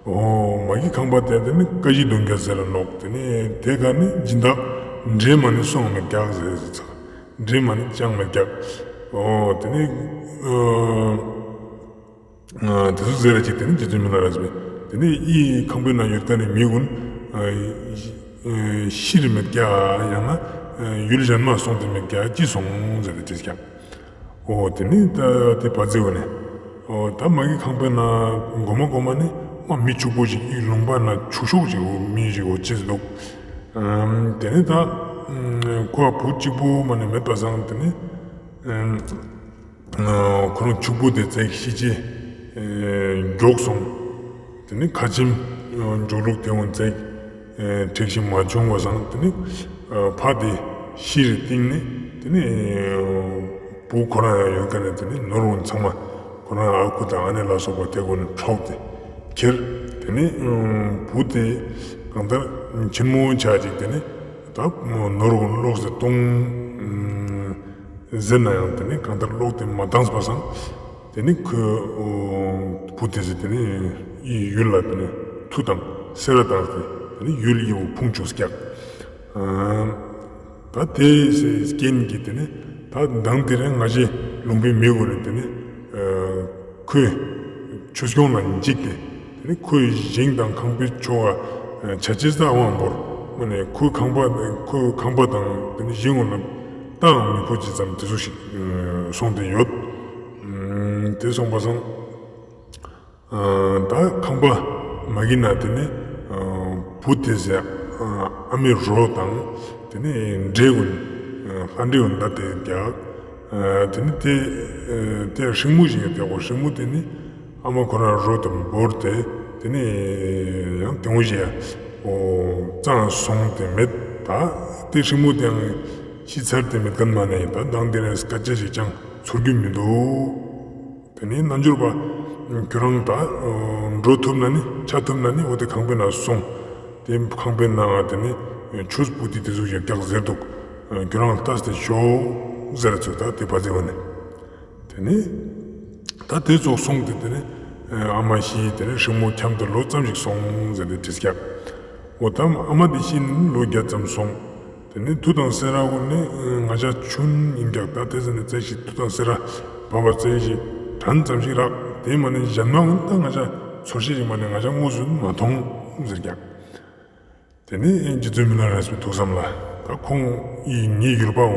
འོ་མ་གི་ཁང་པ་དེ་དེ་ནི་ཀ་བཞི་བདུན་བརྒྱ་ཟེར་ར་ནོག། དེ་ནི་དེ་ག་ནི་སྦྱིན་བདག་འདྲེས་མ་ནི་སུའང་མེད་ཀྱག་ཟེར་ཟེར་ཚ། འདྲེས་མ་ནི་ཅང་མེད་ཀྱག། འོ་དེ་ནི་ཨ་དེ་ཚོ་ཟེར་ར་ཅིག་དེ་ནི་རྗེ་བཙུན་མི་ལ་རས་པས་དེ་ནི་ཡི་ཁང་པའི་ནང་ཡོད་མཁན་ནི་མི་ཀུན་ཨ་ཤི་རི་མེད་ཀྱག། ཡང་ན་ཡུལ་གཞན་མ་སོང་སྟེ་མེད་ཀྱག། ཅི་སོང་ཟེར་ཏེ་དྲིས་ཀྱག། འོ་དེ་ནི་ད་དེ་བ་རྫི་བོ་ནས་འོ་ད་མ་གི་ཁང་པའི་ནང་མགོ་མ་མགོ་མ་ནི་མ་མི་ཕྱུག་པོ་ཞིག་ཡི་ལུང་པ་ན་ཕྱུག་ཤོག་ཅིག་འོ་མི་ཞིག་འོ་ཅི་ཟེར་འདུག། ཨམ་དེ་ནི་ད་ཁོ་བ་བུ་གཅིག་པོ་མ་ནི་མེད་པ་སང་། དེ་ནི་ཨམ་ཁོ་རང་ཕྱུག་པོ་དེ་བཙལ་ཤི་ཅི་མགྱོགས་སོང་། དེ་ནི་ཁ་ཆེམས་འཇོག་ལུགས་དེ་འོང་བཙལ་འགྲིག་ཤིང་མ་བྱུང་བ་སང་། དེ་ནི་ཕ་དེ་ཤི་རི་སྟེང་ནས་དེ་ནི་བུ་ཁོ་རང་ཡང་ཡོད་མཁན་ནས་དེ་ནི་ནོར་འོང་ཚང་མ་ཁོ་རང་ཨ་ཁུ་དང་ཨ་ནེ་ལ་སོགས་པ་དེ་ཀུན་འཕྲོག་སྟེ་ཁྱེར། དེ་ནི་བུ་དེ་གང་ལྟར་ཆེན་མོ་ཆགས་ཅིག་དེ་ནི་ད་ནོར་འོང་ལོག་སྟེ་གཏོང་ཟེར་ན་ཡང་དེ་ནི་གང་ལྟར་ལོག་སྟེ་མ་བཏང་པ་སང་། དེ་ནི་ཁོས་བུ་དེ་ཚོ་དེ་ནི་ཡི་ཡུལ་ལ་དེ་ནི་མཐུ་དང་སེ་ར་བཏང་སྟེ་དེ་ནི་ཡུལ་ཡི་བོ་ཕུང་བཅུག་སྐྱག། ད་དེ་རྐྱེན་གྱིས་དེ་ནི་ད་མདང་དེ་རིང་ང་ཞེ་ལུང་པའི་མི་གོ་རེ་དེ་ནི་ཁོས་ཆོས་སྐྱོང་ལ་འཇིགས་ཏེ་དེ་ནི་ཁོའི་ཞིང་དང་ཁང་པའི་ཕྱོགས་ཀ་བྱ་ཅི་ས་དབང་བོར་མ་ནས་ཁོའི་ཁང་པ་ཁོའི་ཁང་པ་དང་དེ་ནི་ཞིང་འོག་ལ། ཏང་མི་ཁོ་ཅི་ཙམ་དེ་ཚོ་ཞིག་ཨ་སོང་སྟེ་ཡོད། ཨ་དེ་སོང་པ་སང་། ཨ་ད་ཁང་པ་མ་གི་ན་དེ་ནི་ཨ་བུ་དེ་ཟེར་ཨ་ཨ་མའི་རོ་དང་དེ་ནི་འདྲེ་གུན་ཨ་ལྷ་འདྲེ་གུན་ད་དེ་རྒྱག་ཨ་དེ་ནི་དེ་ཨ་དེ་སྲིང་མོ་ཞིག་ཡོད་དེ་གོ། སྲིང་མོ་དེ་ནི་ཨ་མ་ཁོ་རང་རོ་དང་བོར་ཏེ་དེ་ནི་ཡང་དེ་མོ་ཞིག་ཡ་ཨོ་གཙང་སོང་དེ་མེད། ད་དེ་སྲིང་མོ་དེ་ཡང་ཤི་ཚར་དེ་མེད་མཁན་མ་ནས་ད་དང་དེ་རིང་སྐད་ཆ་ཞིག་ཀྱང་ཚོར་རྒྱུ་མི་འདུག་དེ་ནས་རྣལ་འབྱོར་པ་ཁྱོད་རང་ད་འགྲོ་ཐུབ་ན་ནི་ཆ་ཐུབ་ན་ནི་འོ་དེ་ཁང་པའི་ནང་སོང་། དེ་ཁང་པའི་ནང་དེ་ནི་ཆོས་པོ་ཏི་དེ་ཚོ་ཞིག་རྒྱག་ཟེར་འདུག་ཁྱོད་རང་ལྟ་སྟེ་ཤོག་ཟེར་ཚོད་ད་དེ་བ་ཟེར་བ་ནི། དེ་ནས་ད་དེ་ཚོ་སོང་སྟེ་དེ་ནས་ཨ་མ་ཤི་དེ་ནས་སྲིང་མོ་འཁྱམས་ཏེ་ལོ་ཙམ་ཞིག་སོང་ཟེར་ཏེ་དྲིས་ཀྱག་འོ་ད་ཨ་མ་དེ་ཤི་ནས་ལོ་བརྒྱ་ཙམ་སོང་། དེ་ནས་དུ་དང་སེ་ར་གུན་ནི་ང་ཅག་ཆུན་ཡིན་ཀྱག་ད་དེ་ཟེར་ནས་རྩེ་ཞིག་དུ་དང་སེ་ར་བབས་པ་རྩེ་ཞིག་གྲན་ཙམ་ཞིག་རག་དེ་མ་ནས་གཞན་མ་གུན་ད་ང་ཅག་ཚོར་ཤེས་ཞིག་མ་ནས་ང་ཅག་དངོས་སུ་མ་མཐོང་ཟེར་ཀྱག་དེ་ནས་རྗེ་བཙུན་མི་ལ་རས་པའི་ཐུགས་བསམ་ལ་ད་ཁོང་ཡིས་ངའི་ཡུལ་པའང་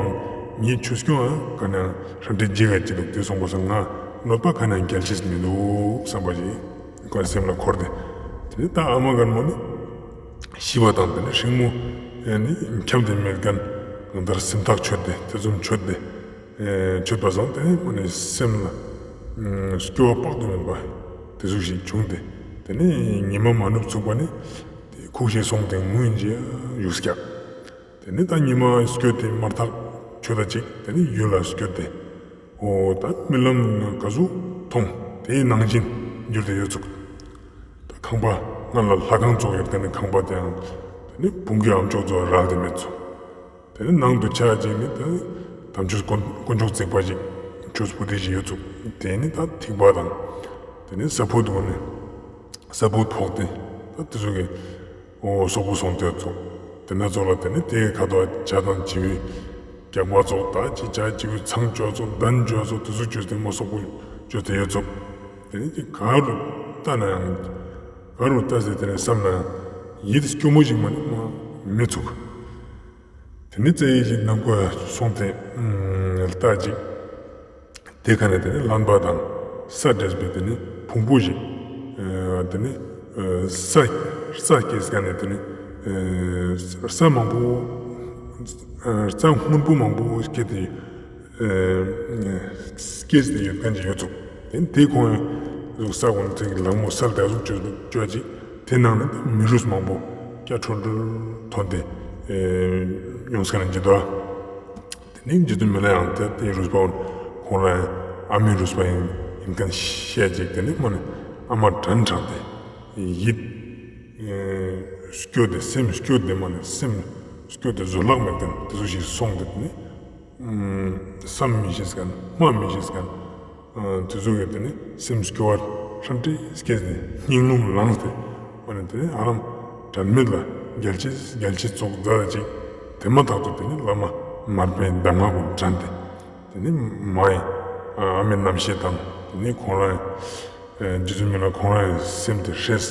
ངའི་ཆོས་སྐྱོང་ཨ་ག་ནས་ཧྲ་འདྲེ་རྗེ་ག་ཅི་འདུག་དེ་སོང་པ་སང་ང་གནོད་པ་ག་ནས་འགལ་ཆེས་མི་འདུག་བསམ་པ་ཞིག་ཁོའི་སེམས་ལ་འཁོར་ཏེ། དེ་ནས་ད་ཨ་མ་གན་མོ་ནི་ཤི་བ་དང་དེ་ནས་སྲིང་མོ་ནི་འཁྱམས་ཏེ་མེད་མཁན་གང་ལྟར་སེམས་ཐག་ཆོད་དེ་དེ་ཙམ་ཆོད་དེ་ཆོད་པ་སང་དེ་ནས་མོ་ནི་སེམས་ལ་སྐྱོ་བ་དཔག་ཏུ་མེད་པ་དེ་ཟུག་ཞིག་བྱུང་སྟེ། དེ་ནས་ཉི་མ་མ་ནུབ་ཚུགས་པ་ནི། དེ་ཁུག་ཤེས་སོང་སྟེ་ངུ་ཡིན་གྱི་བཞུགས་ཀྱག་དེ་ནས་ད་ཉི་མ་སྐྱོད་དེ་མར་ཐག་ཆོད་ད་ཅིག་དེ་ནས་ཡུལ་ལ་སྐྱོད་དེ། ཨོ་ད་རྨི་ལམ་ནང་ག་ཟུག་མཐོང་དེའི་ནང་བཞིན་འགྱུར་ཏེ་ཡོད་ཚུགས། ད་ཁང་པ་སྔ་ལ་ལྷ་ཁང་ཚོགས་ཡོད་དེ་ནས་ཁང་པ་དེའང་དེ་ནས་བུང་གི་ཨམ་ཅོག་ཚོ་རག་དེ་མེད་ཚུགས། དེ་ནས་ནང་དུ་ཆ་ཅིག་ནི་ད་དམ་ཆོས་དཀོན་དཀོན་མཆོག་བརྩེགས་པ་ཅིག་ཆོས་པོ་ཏི་ཞིག་ཡོད་ཚུགས། དེ་ནི་ད་ཐིགས་པ་དང་། དེ་ནས་ས་ཕུག་དུ་ནི་ས་ཕུག་ཕོག་སྟེ་ད་དེ་ཚོ་གི་ཨོ་སོག་པོ་སོང་སྟེ་ཚོགས། དེ་ན་ཚོགས་ལ་དེ་ནས་དེའི་ཁ་དོག་བྱ་དང་བྱིའུའི་རྒྱགས་པ་ཚོགས་ད་ཅི་བྱ་བྱིའུའི་ཚང་བཅོས་ཚོགས་གདན་བཅོས་ཚོགས་དེ་ཚོ་བཅོས་ཏེ་མོ་སོག་པོ་བཅོས་ཏེ་ཡོད་ཚོགས། དེ་ནས་ཀྱི་ག་རུ་ལྟ་ན་ཡང་ག་རུ་ལྟ་ཟེར་དེ་ནས་བསམ་ན་ཡང་ཡིད་སྐྱོ་མོ་ཞིག་མ་ནི་མ་མི་ཚུགས། དེ་ནས་རྩེ་ཡི་ཞིག་ནམ་མཁའ་སོང་སྟེ་ལྟ་ཅིག་དེ་ཁ་ནས་དེ་ནས་རླངས་པ་དང་ས་འདྲེས་པའི་དེ་ནས་ཕུང་པོ་ཞིག་ཨ་དེ་ནས་ཨ་ས་ས་སྐྱེས་ཁ་ནས་དེ་ནས་ཨ་ས་མང་པོ་ཨ་རྩྭ་སྔོན་པོ་མང་པོ་སྐྱེས་ཏེ་ཨ་སྐྱེས་ཏེ་ཡོད་མཁན་ཅིག་ཡོད་ཚུགས། དེ་ནས་དེ་ཁོང་ཡང་ས་ཁོང་ཚེ་གི་ལག་མོ་སལ་དེ་ཟུག་བཅོས་བཅོས་ཅིག་དེ་ནང་ནས་མི་རུས་མང་པོ་སྐྱ་ཁྲོ་ཁྲོ་ཐོན་ཏེ་ཨ་ཡོང་ས་ནས་ཇི་ལྟ་བ། དེ་ནས་རྗེ་བཙུན་མི་ལ་ཡང་དེ་དེའི་རུས་པ་ཁོང་རང་ཨ་མའི་རུས་པ་ཡིན་ཡིན་མཁན་བཤད་ཅིག་དེ་ནས་མ་ནི་ཨ་མ་དྲན་དྲགས་ཏེ་ཡིད་སྐྱོ་སྟེ་སེམས་སྐྱོ་སྟེ་མ་ནི་སེམས་སྐྱོ་སྟེ་བཟོད་གླགས་མེད་མཁན་དེ་ཚོ་ཞིག་སོང་སྟེ་དེ་ནས་བསམ་མི་ཤེས་མཁན་སྨྲ་མི་ཤེས་མཁན་དེ་ཚོ་གི་དེ་ནས་སེམས་སྐྱོ་བ་ཧྲ་འདྲེ་སྐྱེས་ཏེ་སྙིང་རླུང་ལངས་ཏེ་མ་ནི་དེ་ནས་ཨ་རམ་དྲན་མེད་ལ་རྒྱལ་ཆེ་རྒྱལ་ཆེ་ཙོག་མཛད་ཅིག་དེ་མ་ཐག་ཏུ་དེ་ནས་བླ་མ་མར་པའི་གདམས་ངག་གུན་དྲན་ཏེ་དེ་ནས་མ་ཡི་ཨ་མའི་རྣམ་ཤེས་དང་དེ་ནས་ཁོང་རང་རྗེ་བཙུན་མི་ལ་ཁོང་རང་ཡི་སེམས་དེ་ཧྲེས།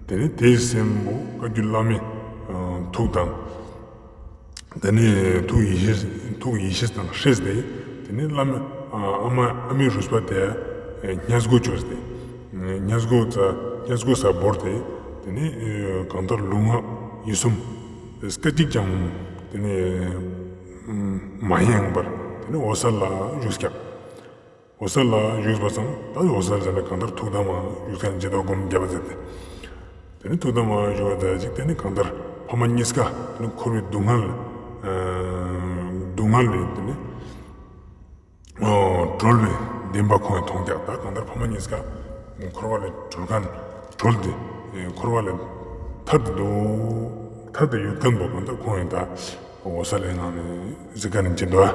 དེ་ནས་དེའི་སེམས་པོ་བཀའ་བརྒྱུད་བླ་མའི་ཐུགས་དང་། དེ་ནས་ཐུགས་ཡེ་ཤེས་ཐུགས་ཡེ་ཤེས་དང་ཧྲེས་ཏེ་དེ་ནས་བླ་མ་ཨ་མ་ཨ་མའི་རུས་པ་དེ་སྙས་སྒོ་བཅོས་ཏེ་སྙས་སྒོ་ཙ་སྙས་སྒོ་ས་བོར་ཏེ་དེ་ནས་གང་ལྟར་ལུས་ངག་ཡིད་གསུམ་སྐད་ཅིག་ཀྱང་དེ་ནས་མ་ཡེངས་པར་དེ་ནས་འོད་གསལ་ལ་བཞུགས་ཀྱང་། འོད་གསལ་ལ་བཞུགས་པ་ཙམ་ད་འོད་གསལ་ཟེར་ན་གང་ལྟར་ཐུགས་དམ་བཞུགས་ས་ནས་ཇི་ལྟ་བ་སྒོམ་བརྒྱབ་པ་ཟེར་ཏེ། དེ་ནས་ཐུགས་དམ་བཞུགས་པ་ཟེར་ཅིག་དེ་ནས་གང་ལྟར་ཕ་མ་གཉིས་ཀ་དེ་ནས་འཁོར་བའི་སྡུག་བསྔལ་སྡུག་བསྔལ་ལས་དེ་ནས་གྲོལ་བའི་བདེན་པ་ཁོང་ཡང་མཐོང་ཀྱང་ད་གང་ལྟར་ཕ་མ་གཉིས་ཀ་འཁོར་བ་ལས་གྲོལ་མཁན་གྲོལ་ཏེ་འཁོར་བ་ལས་ཐར་ཏེ་འདུག་ཐར་ཏེ་ཡོད་མཁན་པོ་གང་ལྟར་ཁོང་ཡང་ད་འོད་གསལ་ལས་ངང་ནས་གཟིགས་ཀ་ནས་ཅི་འདུག་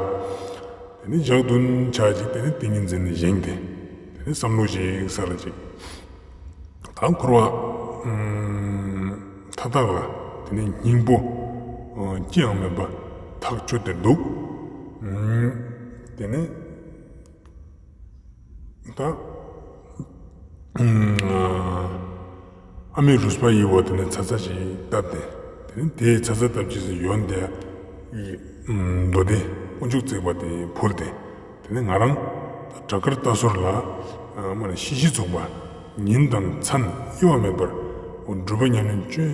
དེ་ནས་ཞག་བདུན་ཆ་ཅིག་དེ་ནས་ཏིང་ངེ་འཛིན་ནས་བཞེངས་ཏེ་དེ་ནས་བསམ་བློ་ཞིག་ས་ལ་ཅིག་ད་འཁོར་བ་མཐའ་དག་ལ་དེ་ནས་སྙིང་པོ་ཅི་ཡང་མེད་པ་ཐག་ཆོད་དེ་འདུག་དེ་ནས་ད་ཨ་མའི་རུས་པ་ཡི་བ་དེ་ནས་ཚ་ཚ་ཞིག་བཏབ་སྟེ་དེ་ནས་དེའི་ཚ་ཚ་བཏབ་ཅེས་སུ་ཡོན་ཏན་ མདོ་སྡེ་དཀོན་མཆོག་བརྩེགས་པ་དེ་ཕུལ་ཏེ། དེ་ནས་ང་རང་བྲག་དཀར་རྟ་ཟུར་ལ་མ་ནས་ཤི་ཤི་ཚུགས་པ་ཉིན་དང་མཚན་དབྱེ་བ་མེད་པར་འོ་སྒྲུབ་པ་ཉམས་ལེན་བཅོས་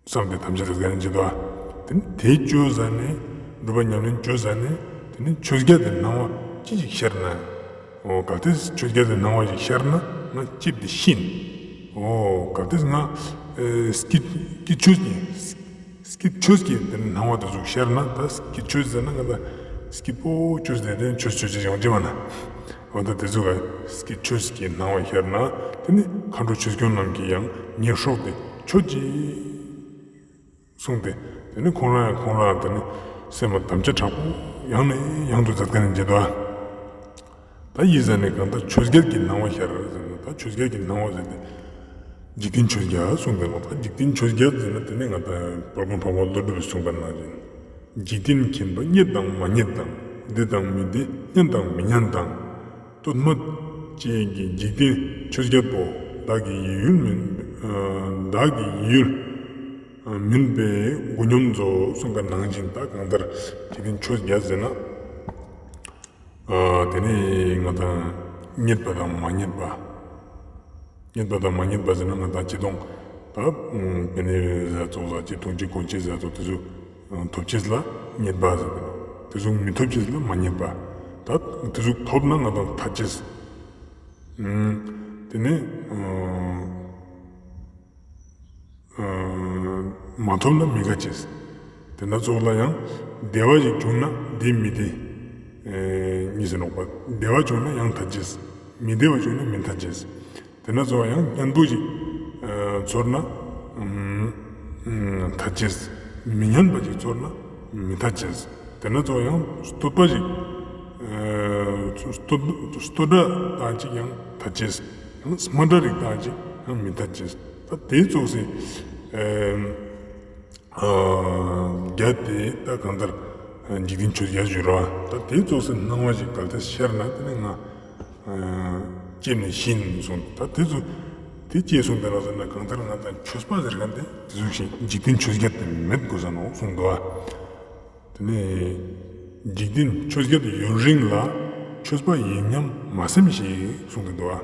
བསམ་སྟེ་དམ་བཅའ་དེ་ག་ནས་བྱེད་དོ། དེ་ནས་དེ་བཅོས་ཟ་ནས་སྒྲུབ་པ་ཉམས་ལེན་བཅོས་ཟ་ནས་དེ་ནས་ཆོས་རྒྱལ་དེ་སྣང་བ་ཅི་ཞིག་ཤར་ན། འོ་གལ་ཏེ་ཆོས་རྒྱལ་དེ་སྣང་བ་ཞིག་ཤར་ན་ང་ལྕེབས་ཏེ་ཤི་ནི། འོ་གལ་ཏེ་ང་སྐྱིད་སྐྱིད་ཆོས་ཀྱི་སྐྱིད་ཆོས་ཀྱི་དེ་ནི་སྣང་བ་དེ་ཚོ་ཤར་ན། ད་སྐྱིད་ཆོས་ཟེར་ན་ང་ད་སྐྱིད་པོ་ཆོས་དེ་དེ་ཆོས་ཆོས་ཆོས་ཡོང་ཅི་མ་ན། འོ་ད་དེ་ཚོ་ག་སྐྱིད་ཆོས་ཀྱི་སྣང་བ་ཤར་ན་དེ་ནི་མཁའ་འགྲོ་ཆོས་སྐྱོང་རྣམས་ཀྱིས་ཡང་ངའི་སྲོག་དེ་ཆོད་ཅིག་གསུངས་ཏེ། དེ་ནི་ཁོང་རང་ཡང་ཁོང་རང་དེ་ནི་སེམས་ལ་དམ་བཅའ་དྲག་པོ་ཡང་ནས་ཡང་དུ་མཛད་མཁན་ནི་མཇལ་དུ་ཨ། ད་ཡིད་ཟ་ནས་གང་ལྟར་ཆོས་རྒྱལ་གྱི་སྣང་བ་ཤར་ཟེར་ན། ད་ཆོས་རྒྱལ་གྱི་སྣང་བ་ཟེར་ཏེ་འཇིག་རྟེན་ཆོས་རྒྱལ་གསུངས་པའི་ལོ། ད་འཇིག་རྟེན་ཆོས་རྒྱལ་ཟེར་ན་དེ་ནི་ང་ད་དཔལ་མགོན་འཕགས་པ་ཀླུ་སྒྲུབ་པའི་གསུངས་པ་ནང་བཞིན། འཇིག་རྟེན་མཁྱེན་པ་རྙེད་དང་མ་རྙེད་དང་། བདེ་དང་མི་བདེ་སྙན་དང་མི་སྙན་དང་། སྟོད་སྨད་ཅན་གྱི་འཇིག་རྟེན་ཆོས་རྒྱལ་པོ། བདག་གི་ཡིད་ཡུལ་མིན། བདག་གི་ཡིད་ཡུལ་མིན་པས་མགོ་སྙོམས་མཛོད་གསུངས་པ་ནང་བཞིན། ད་གང་ལྟར་འཇིག་རྟེན་ཆོས་རྒྱལ་ཟེར་ན། དེ་ནས་ང་དང་རྙེད་པ་དང་མ་རྙེད་པ། རྙེད་པ་དང་མ་རྙེད་པ་ཟེར་ན་ང་དང་ཆིག་སྟོང་ད་དེ་ནས་ཟ་ཚོགས་ལ་ཆིག་སྟོང་གཅིག་དགུ་བརྒྱ་ཟ་ཚོགས་དེ་ཚོ་ཐོབ་ཅེས་ལ་རྙེད་པ་ཟེར། དེ་ཚོ་མི་ཐོབ་ཅེས་ལ་མ་རྙེད་པ། ད་དེ་ཚོ་ཐོབ་ན་ང་དང་ཐར་ཅེས། དེ་ནས་མ་ཐོབ་ན་མི་དགའ་ཅེས། དེ་འདྲ་ཚོགས་ལ་ཡང་བདེ་བ་ཞིག་བྱུང་ན་བདེ་མི་བདེ་གཉིས་སུ་ནོག་པ། བདེ་བ་བྱུང་ན་ཡང་ཐར་ཅེས། མི་བདེ་བ་བྱུང་ན་མི་ཐར་ཅེས། དེ་འདྲ་ཚོགས་ཡང་སྙན་པོ་ཞིག་ཚོར་ན་ཐར་ཅེས། མི་སྙན་པ་ཞིག་ཚོར་ན་མི་ཐར་ཅེས། དེ་འདྲ་ཚོགས་ཡང་བསྟོད་པ་ཞིག་བསྟོད་བསྟོད་སྒྲ་དང་ཅིག་ཡང་ཐར་ཅེས། ཡང་སྨད་སྒྲ་རིགས་དང་ཅིག་ཡང་མི་ཐར་ཅེས། ད་དེ་ཙོགས་སེ་རྒྱ་དེ་ད་གང་ལྟར་འཇིག་རྟེན་ཆོས་རྒྱལ་ཞུ་ར། ད་དེ་ཙོགས་སེ་སྣང་བ་ཞིག་གལ་ཏེ་ཤར་ན་དེ་ནི་ང་ལྕེབས་ནས་ཤི་ནི་གསུངས། ད་དེ་ཚོ་དེ་ཅི་གསུངས་པ་རེད་ཟེར་ན། གང་ལྟར་ང་དང་ཆོས་པ་ཟེར་མཁན་དེ་དེ་ཚོ་ཞིག་འཇིག་རྟེན་ཆོས་རྒྱལ་དེ་མེད་དགོས་ས་ནོག་གསུངས་འདུག་ཨ། དེ་ནས་འཇིག་རྟེན་ཆོས་རྒྱལ་ཡུན་རིང་ལ། ཆོས་པ་ཡིན་སྙམ་མ་སེམས་ཤིག་གསུངས་ཏེ་འདུག་ཨ།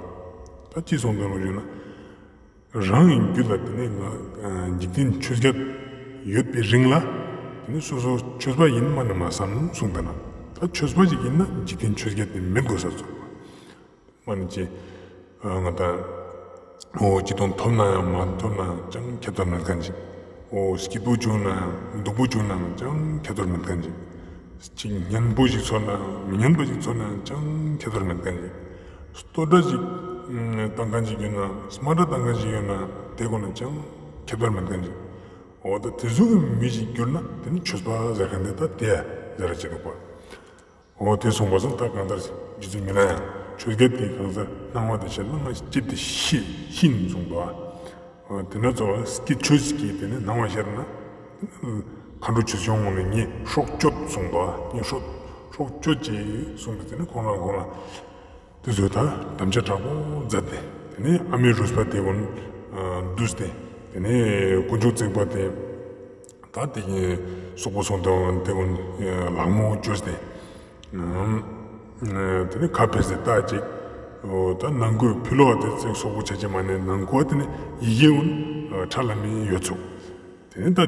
ད་ཅི་གསུངས་འདུག་ལོ་ཞུ་ན། རང་གི་རྒྱུད་ལ་དེ་ནས་ང་འཇིག་རྟེན་ཆོས་རྒྱལ་ཡོད་པའི་རིང་ལ་དེ་ནས་སོ་སོ་ཆོས་པ་ཡིན་མ་ནི་མ་བསམ་གསུངས་འདུག་ན། ད་ཆོས་པ་ཞིག་ཡིན་ན་འཇིག་རྟེན་ཆོས་རྒྱལ་དེ་མེད་དགོས་ས་ཚོ། མ་ནི་ཅི། ང་དང་། འོ་ཅི་དང་ཐོབ་ན་ཡང་མ་ཐོབ་ན་ཡང་ཅང་ཁྱད་པར་མེད་མཁན་ཅིག་འོ་སྐྱིད་པོ་བྱུང་ན་ཡང་སྡུག་པོ་བྱུང་ན་ཡང་ཅང་ཁྱད་པར་མེད་མཁན་ཅིག་ཅིག་སྙན་པོ་ཞིག་ཚོར་ན་ཡང་མི་སྙན་པོ་ཞིག་ཚོར་ན་ཡང་ཅང་ཁྱད་པར་མེད་མཁན་ཅིག་བསྟོད་སྒྲ་ཞིག་བཏང་མཁན་ཅིག་ཡོད་ན། སྨད་སྒྲ་བཏང་མཁན་ཅིག་ཡོད་ན་དེ་ཁོ་ན་ཅང་ཁྱད་པར་མེད་མཁན་ཅིག་འོ་ད་དེ་ཚོ་གི་མི་ཞིག་གྱུར་ན་དེ་ནི་ཆོས་པ་ཟེར་མཁན་དེ་ད་དེ་ཟེར་ར་ཅིག་འདུག་པ། འོ་དེ་གསུངས་པ་སོང་། ད་གང་ལྟར་རྗེ་བཙུན་མི་ལ་ཡང་ཆོས་རྒྱལ་དེའི་གང་ཟག་སྣང་བ་དེ་ཤར་ན་ང་ལྕེབས་ཏེ་ཤི་ཤི་ནི་གསུངས་འདུག་ཨ། འོ་དེ་འདྲ་ཚོགས་སྐྱིད་ཆོས་ཀྱི་དེ་ནི་སྣང་བ་ཤར་ན་མཁའ་འགྲོ་ཆོས་སྐྱོང་ངོ་ནས་ངའི་སྲོག་གཅོད་གསུངས་འདུག་ཨ། ངའི་སྲོག་སྲོག་གཅོད་ཅིག་གསུངས་ཏེ་དེ་ནི་ཁོང་རང་ཁོང་རང་དེ་ཚོས་ད་དམ་བཅའ་དྲག་པོ་མཛད་དེ། དེ་ནི་ཨ་མའི་རུས་པ་དེ་ཀུན་བསྡུས་ཏེ། དེ་ནི་དཀོན་མཆོག་བརྩེགས་པ་དེ། ད་དེ་གིན་སོག་པོ་སོང་དང་དེ་ཀུན་ལག་མོ་བཅོས་ཏེ། དེ་ནི་ཁ་ཕེབས་ཏེ་ལྟ་ཅིག་འོ་ད་ནང་ཁུལ་ཕི་ལོགས་དེ་བརྩེགས་སོག་པོ་ཆ་ཅི་མ་ནས་ནང་ཁུལ་དེ་ནི་ཡི་གེ་ཀུན་ཁྲ་ལམ་མེ་ཡོད་ཚུགས། དེ་ནི་ད་དེ་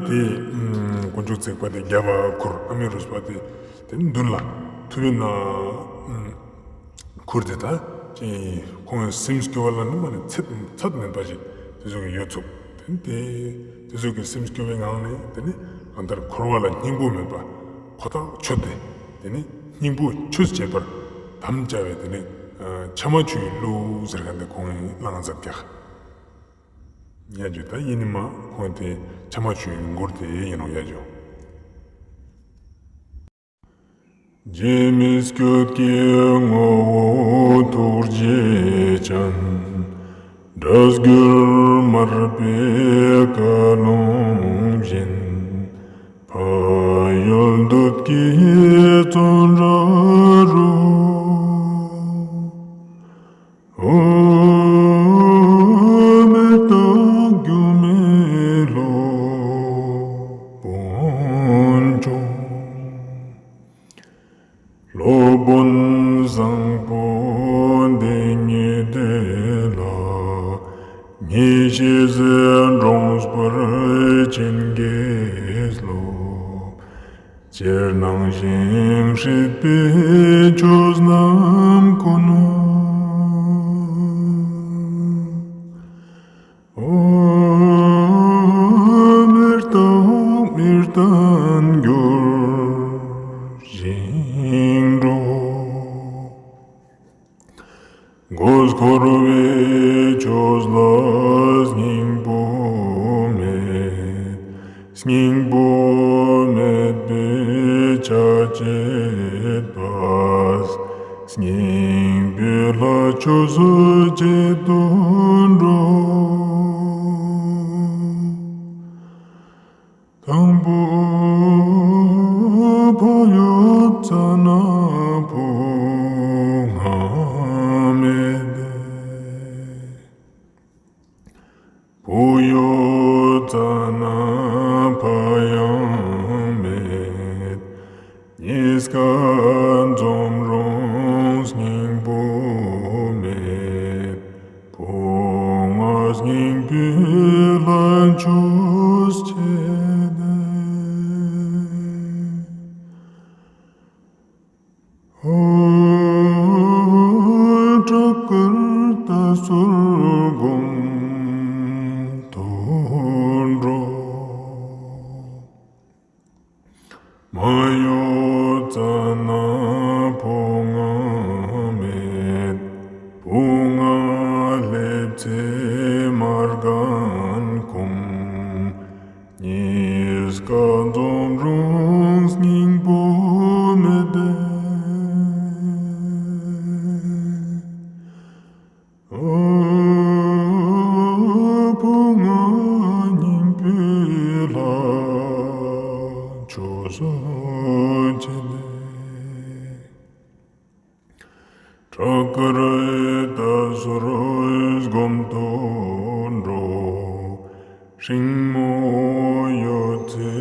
དཀོན་མཆོག་བརྩེགས་པ་དེ་རྒྱབ་པ་ཁུར། ཨ་མའི་རུས་པ་དེ་དེ་ནི་མདུན་ལ་ཐུབ་པའི་ན། ཁུར་དེ་ད་ཅི་ཁོང་གི་སེམས་སྐྱོ་བ་ལ་ནི་མ་ནི་ཚད་ཚད་མེད་པ་ཞིག་དེ་ཚོ་གི་ཡོད་ཚུགས། དེ་ནི་དེ་དེ་ཚོ་གི་སེམས་སྐྱོ་བའི་ངང་ནས་དེ་ནི་གང་ལྟར་འཁོར་བ་ལ་སྙིང་པོ་མེད་པ་ཁོ་ཐག་ཆོད་དེ། དེ་ནི་སྙིང་པོ་ཆོས་བྱེད་པར་དམ་བཅའ་བའི་དེ་ནི་ཕྱག་མ་ཆུ་ཡི་གླུ་ཟེར་མཁན་དེ་ཁོང་གིས་བླངས་མཛད་ཀྱག་ཡ་ཇུ་ད་ཡིན་ནི་མ་ཁོང་དེ་ཕྱག་མ་ཆུ་ཡི་མགུར་དེ་ཡིན་ནོ་ཡ་ཇུ། རྗེ་མི་བསྐྱོད་ཀྱི་ངོ་བོ་ཐུགས་རྗེ་ཅན། སྒྲ་སྒྱུར་མར་པའི་བཀའ་ལུང་བཞིན། ཕ་ཡུལ་འདོད་ཀྱི་བཙོན་ར་རུ། འོ་མེ་སྟག་རྒྱུ་མེ་ལོ། བོན་ སློབ་དཔོན་བཟང་པོ་འདི་ཉིད་དེ་ལ། ངེས་ཤེས་འདྲོངས་པར་བྱིན་གྱིས་རློབས། ཅིར་སྣང་ཞིང་སྲིད་པའི་ཆོས་རྣམས་ཀུན། འོད་མི་རྟག་མི་བརྟན་འགྱུར་ཞིང་འགྲོ། མགོ་འཁོར་བའི་ཆོས་ལ་སྙིང་པོ་མེད། སྙིང་པོ་མེད་པའི་ཆ་བྱེད་པ། སྙིང་པོའི་ལྷ་ཆོས་བྱེད་དུ་འགྲོ། དང་པོ་ཕ་ཡུལ་ཙ་ན་བུ་ང་མེད། བུ་ཡོད་ཙ་ན་ཕ་ཡང་མེད། གཉིས་ཀ་འཛོམས་རུང་སྙིང་པོ་མེད། བུང་བ་སྙིང་པོའི་ལྷ་ཆོས་བྱེད་དེ། ཨོ། བྲག་དཀར་རྟ་ཟུར་སྒོམ་དུ་འགྲོ། མ་གཡོས་ཙ་ན་བུང་བ་མེད། བུང་བ་སླེབས་ཚེ་མ་རྒན་སྐོམ། གཉིས་ཀ་འཛོམས་རུང་སྙིང་པོ་མེད་དེ། ཨོ། བུང་བ་སྙིང་པོའི་ལྷ་ཆོས་བྱེད་དེ། བྲག་དཀར་རྟ་ཟུར་སྒོམ་དུ་འགྲོ། སྲིང་མོ་ཡོད་ཚེ་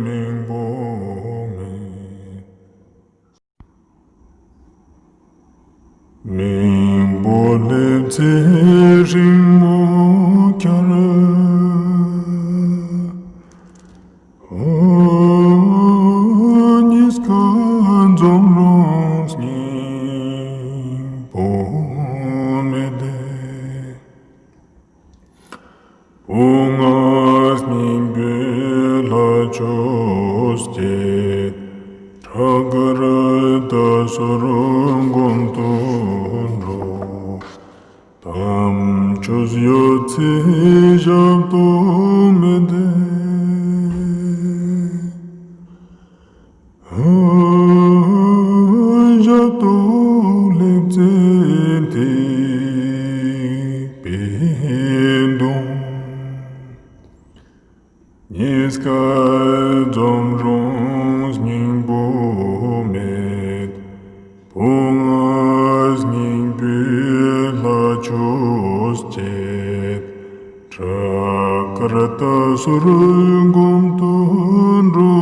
མིང་པོ་མེད། མིང་པོ་སླེབས་ཚེ་སྲིང་མོ་འཁྱར། ཨོ། གཉིས་ཀ་འཛོམས་རུང་སྙིང་པོ་མེད་དེ། བུང་བ་སྙིང་པོའི་ལྷ་ཆོས་བྱེད། བྲག་དཀར་རྟ་ཟུར་སྒོམ་དུ་འགྲོ། དམ་ཆོས་ཡོད་ཚེ་ཞབས་ཏོག་མེད་དེ། ཞབས་ཏོག་སླེབས་ཚེ་ཐེག་པའི་གདོང་། གཉིས་ཀ་འཛོམས་རུང་སྙིང་པོ་མེད། བུང་བ་སྙིང་པོའི་ལྷ་ཆོས་བྱེད། བྲག་དཀར་རྟ་ཟུར་སྒོམ་དུ་འགྲོ།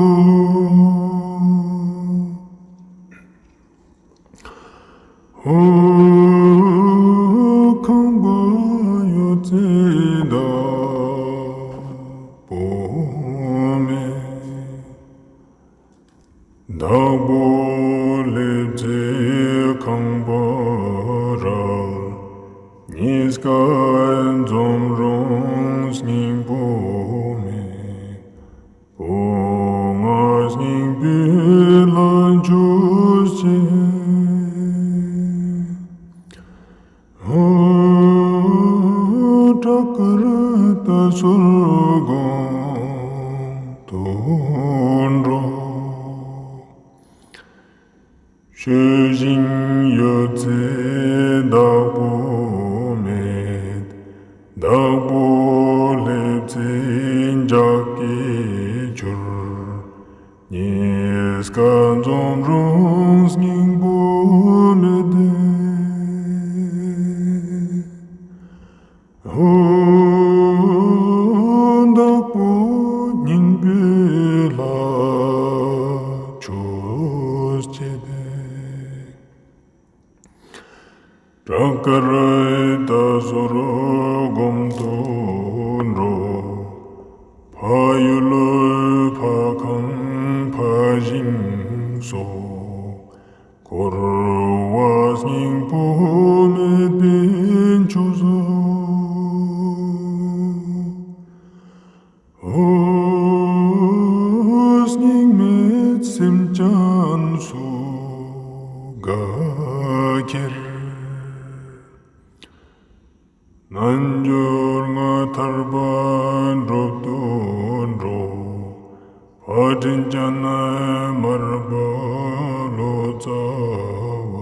ཨོ། ཁང་པ་ཡོད་ཚེ་བདག་པོ་མེད། བདག་པོ་སླེབས་ཚེ་ཁང་པ་རལ། གཉིས་ཀ་འཛོམས་རུང་སྙིང་པོ་མེད། བུང་བ་སྙིང་པོའི་ལྷ་ཆོས་བྱེད། ཨོ། བྲག་དཀར་རྟ་ཟུར་སྒོམ་དུ་འགྲོ། ཆོས་སྦྱིན་ཡོད་ཚེ་བདག་པོ་མེད། བདག་པོ་སླེབས་ཚེ་འཇག་གི་གྱུར། གཉིས་ཀ་འཛོམས་རུང་སྙིང་པོ་མེད་དེ། ཨོ། བདག་པོ་སྙིང་པོའི་ལྷ་ཆོས་བྱེད་དེ། བྲག་དཀར་རྟ་ཟོར་སྒོམ་དུ་འགྲོ། ཕ་ཡུལ་ཕ་ཁང་ཕ་ཞིང་སོགས། འཁོར་བ་སྙིང་པོ་མེད་པའི་ཕྱོགས་སུ། འོ། སྙིགས་མེད་སེམས་ཅན་སོགས་དགའ་ཁྱེར། རྣལ་འབྱོར་ལྔ་ཐར་པ་སྒྲུབ་ཏུ་འགྲོ། ཕ་སྤྲིན་ཅན་དམར་པོ་ལོ་ཙཱ་བ།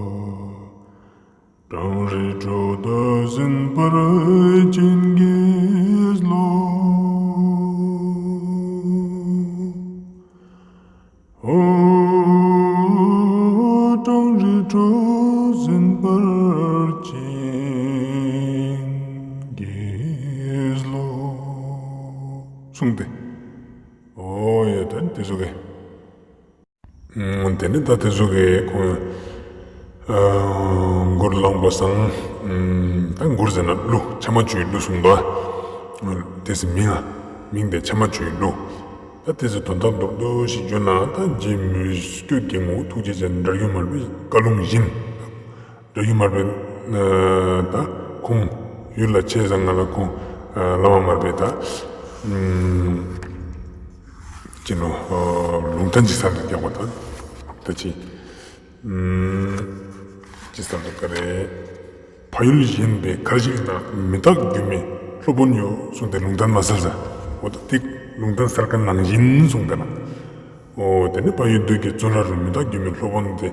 སྤྲང་རི་ཁྲོད་དུ་ཟིན་པར་བྱིན་གྱིས་རློབས། ཨོ། སྤྲང་རི་ཁྲོད་ཟིན་པར་བྱིན་གྱིས་རློབས། གསུངས་ཏེ། ཨོ་ཡ། ད་དེ་ཚོ་གི། ཨུམ། དེ་ནས་ད་དེ་ཚོ་གི་ཁོང་། ཨ། མགུར་བླངས་པ་སང་། ཨུམ། ད་མགུར་ཟེར་ན་གླུ། ཕྱག་མ་བཅུའི་གླུ་གསུངས་པ། དེ་ཚོ་མིང་ང་། མིང་དེ་ཕྱག་མ་བཅུའི་གླུ། ད་དེ་ཚོ་དོན་དག་མདོར་བསྡུས་ཤིག་བརྗོད་ན། ད་རྗེ་མོས་སྐྱོ་རྒན་མོ་ཐུགས་རྗེ་ཅན་སྒྲ་སྒྱུར་མར་པའི་བཀའ་ལུང་བཞིན། སྒྲ་སྒྱུར་མར་པའི། ཨ། ད་ཁོང་ཡུལ་ལ་ཆས་ཙང་ང་ལ་ཁོང་། ཨ། བླ་མ་མར་པའི་ད། ཨུམ། ཅི་ནོ། ཨ། ལུང་བསྟན་ཅིག་གསར་དུ་རྒྱག་པ་དང་། ད་ཅི། ཨུམ། ཅི་གསར་དུ་ག་རེ། ཕ་ཡུལ་གཞན་པའི་མཁར་ཞིང་ན། མི་རྟག་སྒྱུ་མའི་སློབ་དཔོན་ཡོད་གསུངས་ཏེ་ལུང་བསྟན་མ་གསལ་ཟེར། འོ། ད་དེ་ལུང་བསྟན་གསལ་མཁན་ནང་བཞིན་གསུངས་ཏེ་ན། ཨོ། དེ་ནས་ཕ་ཡུལ་བདུད་ཀྱི་བཙོན་ར་རུ། མི་རྟག་སྒྱུ་མའི་སློབ་དཔོན་དེ།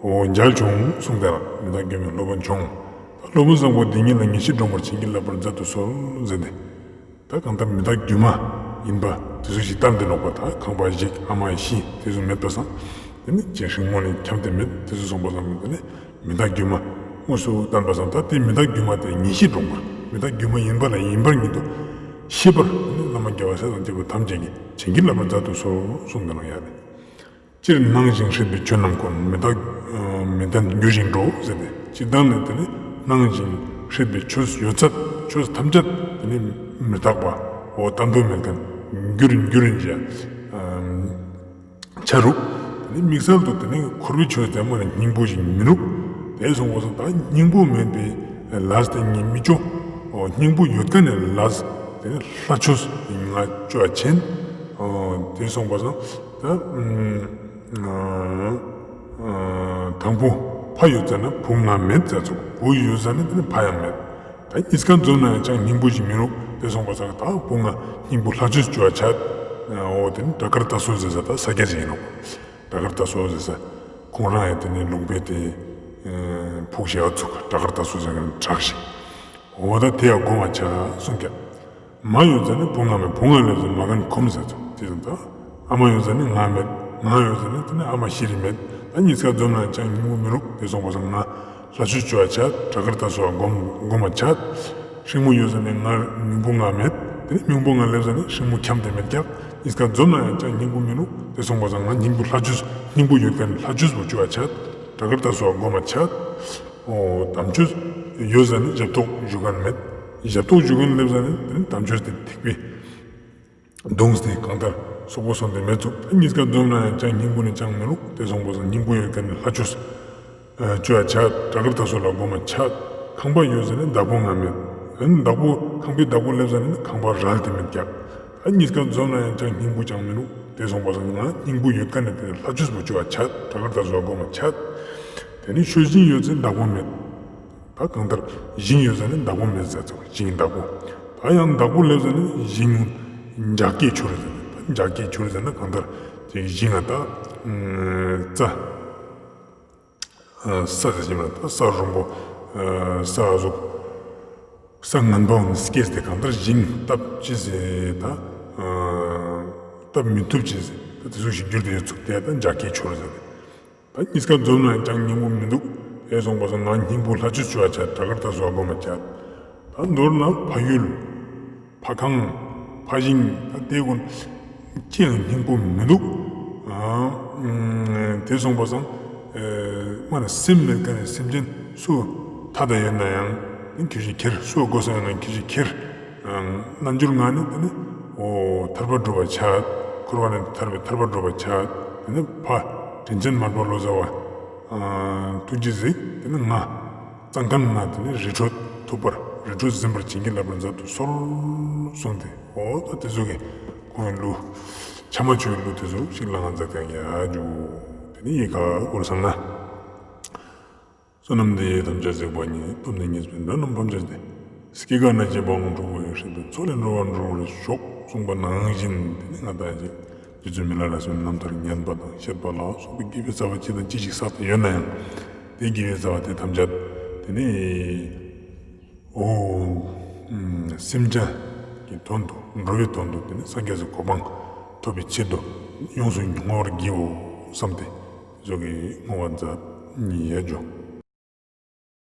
ཨོ། མཇལ་བྱུང་གསུངས་ཏེ་ན། མི་རྟག་སྒྱུ་མའི་སློབ་དཔོན་བྱུང་། ད་སློབ་དཔོན་བཟང་པོ་འདི་ཉིད་ལ། ངེས་ཤེས་འདྲོངས་པར་བྱིན་གྱིས་བརླབ་པར་མཛད་དུ་གསོལ་ཟེར་ནས། ད་གང་ལྟར་མི་རྟག་སྒྱུ་མ་ཡིན་པ་དེ་ཚོ་ཞིག་བལྟ་འདི་ནོག་པ། ད་ཁང་པ་བཤིག་ཨ་མ་ཤི་དེ་ཚོ་མེད་པ་སང་། དེ་ནི་རྗེ་སྲིང་མོ་ནི་འཁྱམས་ཏེ་མེད། དེ་ཚོ་སོང་པ་སང་། དེ་ནི་མི་རྟག་སྒྱུ་མ་དངོས་སུ་བསྟན་པ་སང་། ད་དེ་མི་རྟག་སྒྱུ་མ་དེ་ངེས་ཤེས་འདྲོངས་པར། མི་རྟག་སྒྱུ་མ་ཡིན་པ་ལ་ཡིན་པར་ཉིད་དུ་ཤེས་པར། དེ་ནི་བླ་མ་རྒྱལ་བ་སྲས་དང་བཅས་པ་ཐམས་ཅད་ཀྱིས་བྱིན་གྱིས་བརླབ་པར་མཛད་དུ་གསོལ་གསུངས་འདི་ནོག་ཡ་རེད། སྤྱིར་སྣང་ཞིང་སྲིད་པའི་ཆོས་རྣམས་ཀུན། མི་རྟག་མི་ལྡན་འགྱུར་ཞིང་འགྲོ་ཟེར་ཏེ། སྤྱིར་བཏང་ནས་དེ་ནི་སྣང་ཞིང་སྲིད་པའི་ཆོས་ཡོད་ཚད། ཆོས་ཐམས་ཅད་དེ་ནི་མི་རྟག་པ། འོ། བརྟན་པོ་མེད་མཁན། འགྱུར་འགྱུར་བྱ་ཨམ། བྱ་རུང་། དེ་ནི་དམིགས་བསལ་དུ་དེ་ནི་འཁོར་བའི་ཆོས་དེ་མོ་ནི་སྙིང་པོ་ཞིག་མི་འདུག་དེ་སོང་པ་སང་ད་སྙིང་པོ་མེད་པའི་ལས་དེ་ཉིད་མི་ཆོག་འོ། སྙིང་པོ་ཡོད་མཁན་ནི་ལས་དེ་ནི་ལྷ་ཆོས་ང་ཅོ་ཆེན། འོ། དེ་སོང་པ་སང་ད་ཨམ། ཨ། དང་པོ་ཕ་ཡོད་ཙ་ན་བུ་ང་མེད་ཟེར་ཚུལ། བུ་ཡོད་ཙ་ན་དེ་ནི་ཕ་ཡང་མེད། ད་གཉིས་ཀ་འཛོམས་ན་ཡང་ཅང་སྙིང་པོ་ཞིག་མི་རུང་། དེ་སོང་པ་སང་ད་བུ་ང་སྙིང་པོ་ལྷ་ཆོས་ཅོ་བ་ཆད། འོ། དེ་ནི་བྲག་དཀར་རྟ་ཟོར་ཟེར་ས་ད་ས་སྐྱ་ཅིག་ཡིན་ནོག་བྲག་དཀར་རྟ་ཟོར་ཟེར་ས་ཁོང་རང་ཡང་དེ་ནི་ལུང་པའི་དེ་ཕུག་བཞག་ཚུགས། བྲག་དཀར་རྟ་ཟོར་ཟེར་མཁན་བྲག་ཞིག་འོ། ད་དེ་ཡང་སྒོམ་པ་ཆ་གསུངས་ཀྱང་། མ་ཡོད་ཙ་ན་བུ་ང་མེད། བུ་ང་སླེབས་ཙ་ན་མ་གན་གོམས་ཟེར་ཚུལ་དེ་ཙམ་དང་། ཨ་མ་ཡོད་ཙ་ན་ང་མེད། ང་ཡོད་ཙ་ན་དེ་ནི་ཨ་མ་ཤི་རི་མེད། ད་གཉིས་ཀ་འཛོམས་ན་ཅང་སྙིང་པོ་མི་རུང་། དེ་སོང་པ་སང་ང་ལྷ་ཆོས་ཅོ་བ་ཆད། བྲག་དཀར་རྟ་ཟོར་སྒོམ་སྒོམ་པ་ཆད། སྲིང་མོ་ཡོད་ཙ་ན་ང་སྙིང་པོ་ང་མེད། དེ་ནི་སྙིང་པོ་ང་སླེབས་ཙ་ན་སྲིང་མོ་འཁྱམས་ཏེ་མེད་ཀྱང་། གཉིས་ཀ་འཛོམས་ན་ཡང་ཅང་སྙིང་པོ་མི་རུང་། དེ་སོང་པ་སང་ང་སྙིང་པོ་ལྷ་ཆོས། སྙིང་པོ་ཡོད་མཁན་ལྷ་ཆོས་པོ་ཅོ་བ་ཆད། བྲག་དཀར་རྟ་ཟོར་སྒོམ་པ་ཆད། འོ། དམ་ཆོས་ཡོད་ཙ་ན་ཞབས་ཏོག་ཞུ་མཁན་མེད། ཞབས་ཏོག་ཞུ་མཁན་སླེབས་ཙ་ན་དེ་ནི་དམ་ཆོས་དེ་ཐེག་པའི་གདུང་སྟེ་གང་ལྟར་སོག་པོ་སོང་སྟེ་མེད་ཚུགས། ད་གཉིས་ཀ་འཛོམས་ན་ཡང་ཅང་སྙིང་པོ་ནི་ཅང་མི་རུང་། དེ་སོང་པ་སང་སྙིང་པོ་ཡོད་མཁན་ནི་ལྷ་ཆོས་ཅོ་བ་ཆད། བྲག་དཀར་རྟ་ཟོར་ལ་སྒོམ་པ་ཆད། ཁང་པ་ཡོད་ཙ་ན་བདག་པོ་ང་མེད། ཨ་ནི་བདག་པོ་ཁང་པའི་བདག་པོ་སླེབས་ཙ་ན་ཁང་པ་རལ་ཏེ་མེད་ཀྱང་། ད་གཉིས་ཀ་འཛོམས་ན་ཡང་ཅང་སྙིང་པོ་ཅང་མི་རུང་། དེ་སོང་པ་སང་ང་སྙིང་པོ་ཡོད་མཁན་ནི་དེ་ལྷ་ཆོས་པོ་ཅོ་བ་ཆད། བྲག་དཀར་རྟ་ཟོར་སྒོམ་པ་ཆད། དེ་ནི་ཆོས་སྦྱིན་ཡོད་ཙ་ན་བདག་པོ་མེད། ད་གང་ལྟར་ཞིང་ཡོད་ཙ་ན་བདག་པོ་མེད་ཟེར་ཚུལ། ཞིང་བདག་པོ། ད་ཡང་བདག་པོ་སླེབས་ཙ་ན་ཞིང་འཇག་སྐྱེས་གྱུར་ཟེར། ད་འཇག་སྐྱེས་གྱུར་ཟེར་ན་གང་ལྟར་དེ་ཞིང་ང་ད་རྩྭ། ས་ཟེར་གྱི་མ་ད་ས་རུང་པོ། ས་ཟུག་ས་ངན་པ་འོང་སྐྱེས་ཏེ་གང་ལྟར་ཞིང་བཏབ་ཅི་ཟེར་ད། བཏབ་མི་ཐུབ་ཅི་ཟེར་ད་དེ་ཚོ་ཞིག་གྱུར་ཏེ་ཡོད་ཚུལ་དེ་ད་འཇག་སྐྱེས་གྱུར་ཟེར། ད་གཉིས་ཀ་འཛོམས་ན་ཡང་ཅང་སྙིང་པོ་མི་འདུག་དེ་སོང་པ་སང་ང་སྙིང་པོ་ལྷ་ཆོས་ཅོ་བ་ཆད། བྲག་དཀར་རྟ་ཟོར་སྒོམ་པ་ཆད། ད་མདོར་ན་ཕ་ཡུལ། ཕ་ཁང་། ཕ་ཞིང་། ད་དེ་ཀུན་ཅི་ཡང་སྙིང་པོ་མི་འདུག་ཨ། དེ་སོང་པ་སང་། ཨེ། མ་ན་སེམས་མེད་མཁན་ནི་སེམས་ཅན་སུ་ ཐ་དད་ཡོད་ན་ཡང་ནི་ཁྱོད་ཀྱིས་ཁྱེར། སུ་ལ་དགོས་ས་ཡོད་ན་ཁྱོད་ཀྱིས་ཁྱེར། རྣལ་འབྱོར་ངང་ནས་དེ་ནི་འོ་ཐར་པ་སྒྲུབ་པར་བྱ། འཁོར་བ་ནས་ཐར་པའི་ཐར་པ་སྒྲུབ་པར་བྱ། དེ་ནི་ཕ་དྲིན་ཅན་མར་པ་ལོ་ཙཱ་བ་ཐུགས་རྗེས་གཟིགས། དེ་ནི་ང་གཙང་ཁང་ནང་དེ་ནི་རི་ཁྲོད་ཐུག་པར་རི་ཁྲོད་ཟིན་པར་བྱིན་གྱིས་བརླབ་པར་མཛད་དུ་གསོལ་གསུངས་ཏེ། འོ་ད་དེ་ཚོ་གི་ཁོང་གི་གླུ་ཕྱག་མ་མཆོད་གླུ་དེ་ཚོ་ཞིག་ལ་ང་མཛད་དེ་ཡ་རྒྱུ། དེ་ནི་ཡི་ག་འོར་སང་ན། བསོད་ནམས་འདི་ཡིས་ཐམས་ཅད་གཟིགས་པ་ཉིད། ཐོབ་ནས་ཉེས་པའི་དགྲ་རྣམས་ཕམ་བྱས་ཏེ། སྐྱེ་རྒ་ན་འཆིའི་རྦ་ཀློང་འཁྲུགས་པའི་ཡེ་ཤེས་དང་། མཚོ་ལས་འགྲོ་བ་སྒྲོལ་བར་ཤོག་གསུངས་པ་ནང་བཞིན། དེ་ནི་ང་དང་ཅིག་རྗེ་བཙུན་མི་ལ་རས་པའི་རྣམ་ཐར་ཉན་པ་དང་བཤད་པ་ལ་སོགས་པའི་དགེ་བའི་རྩ་བ་ཅི་དང་ཅི་ཞིག་བསགས་ཏེ་ཡོད་ན་ཡང་། དེ་དགེ་བའི་རྩ་བ་དེ་ཐམས་ཅད་དེ་ནི་འོ་སེམས་ཅན་གྱི་དོན་དུ་འགྲོ་བའི་དོན་དུ་དེ་ནི་སངས་རྒྱས་སུ་གོ་འཕང་ཐོབ་པའི་ཆེད་དུ་ཡོངས་སུ་བསྔོ་བར་བགྱིའོ་བསམས་ཏེ། ཟོ་གི་བསྔོ་བ་མཛད་ཡ་ཇོ།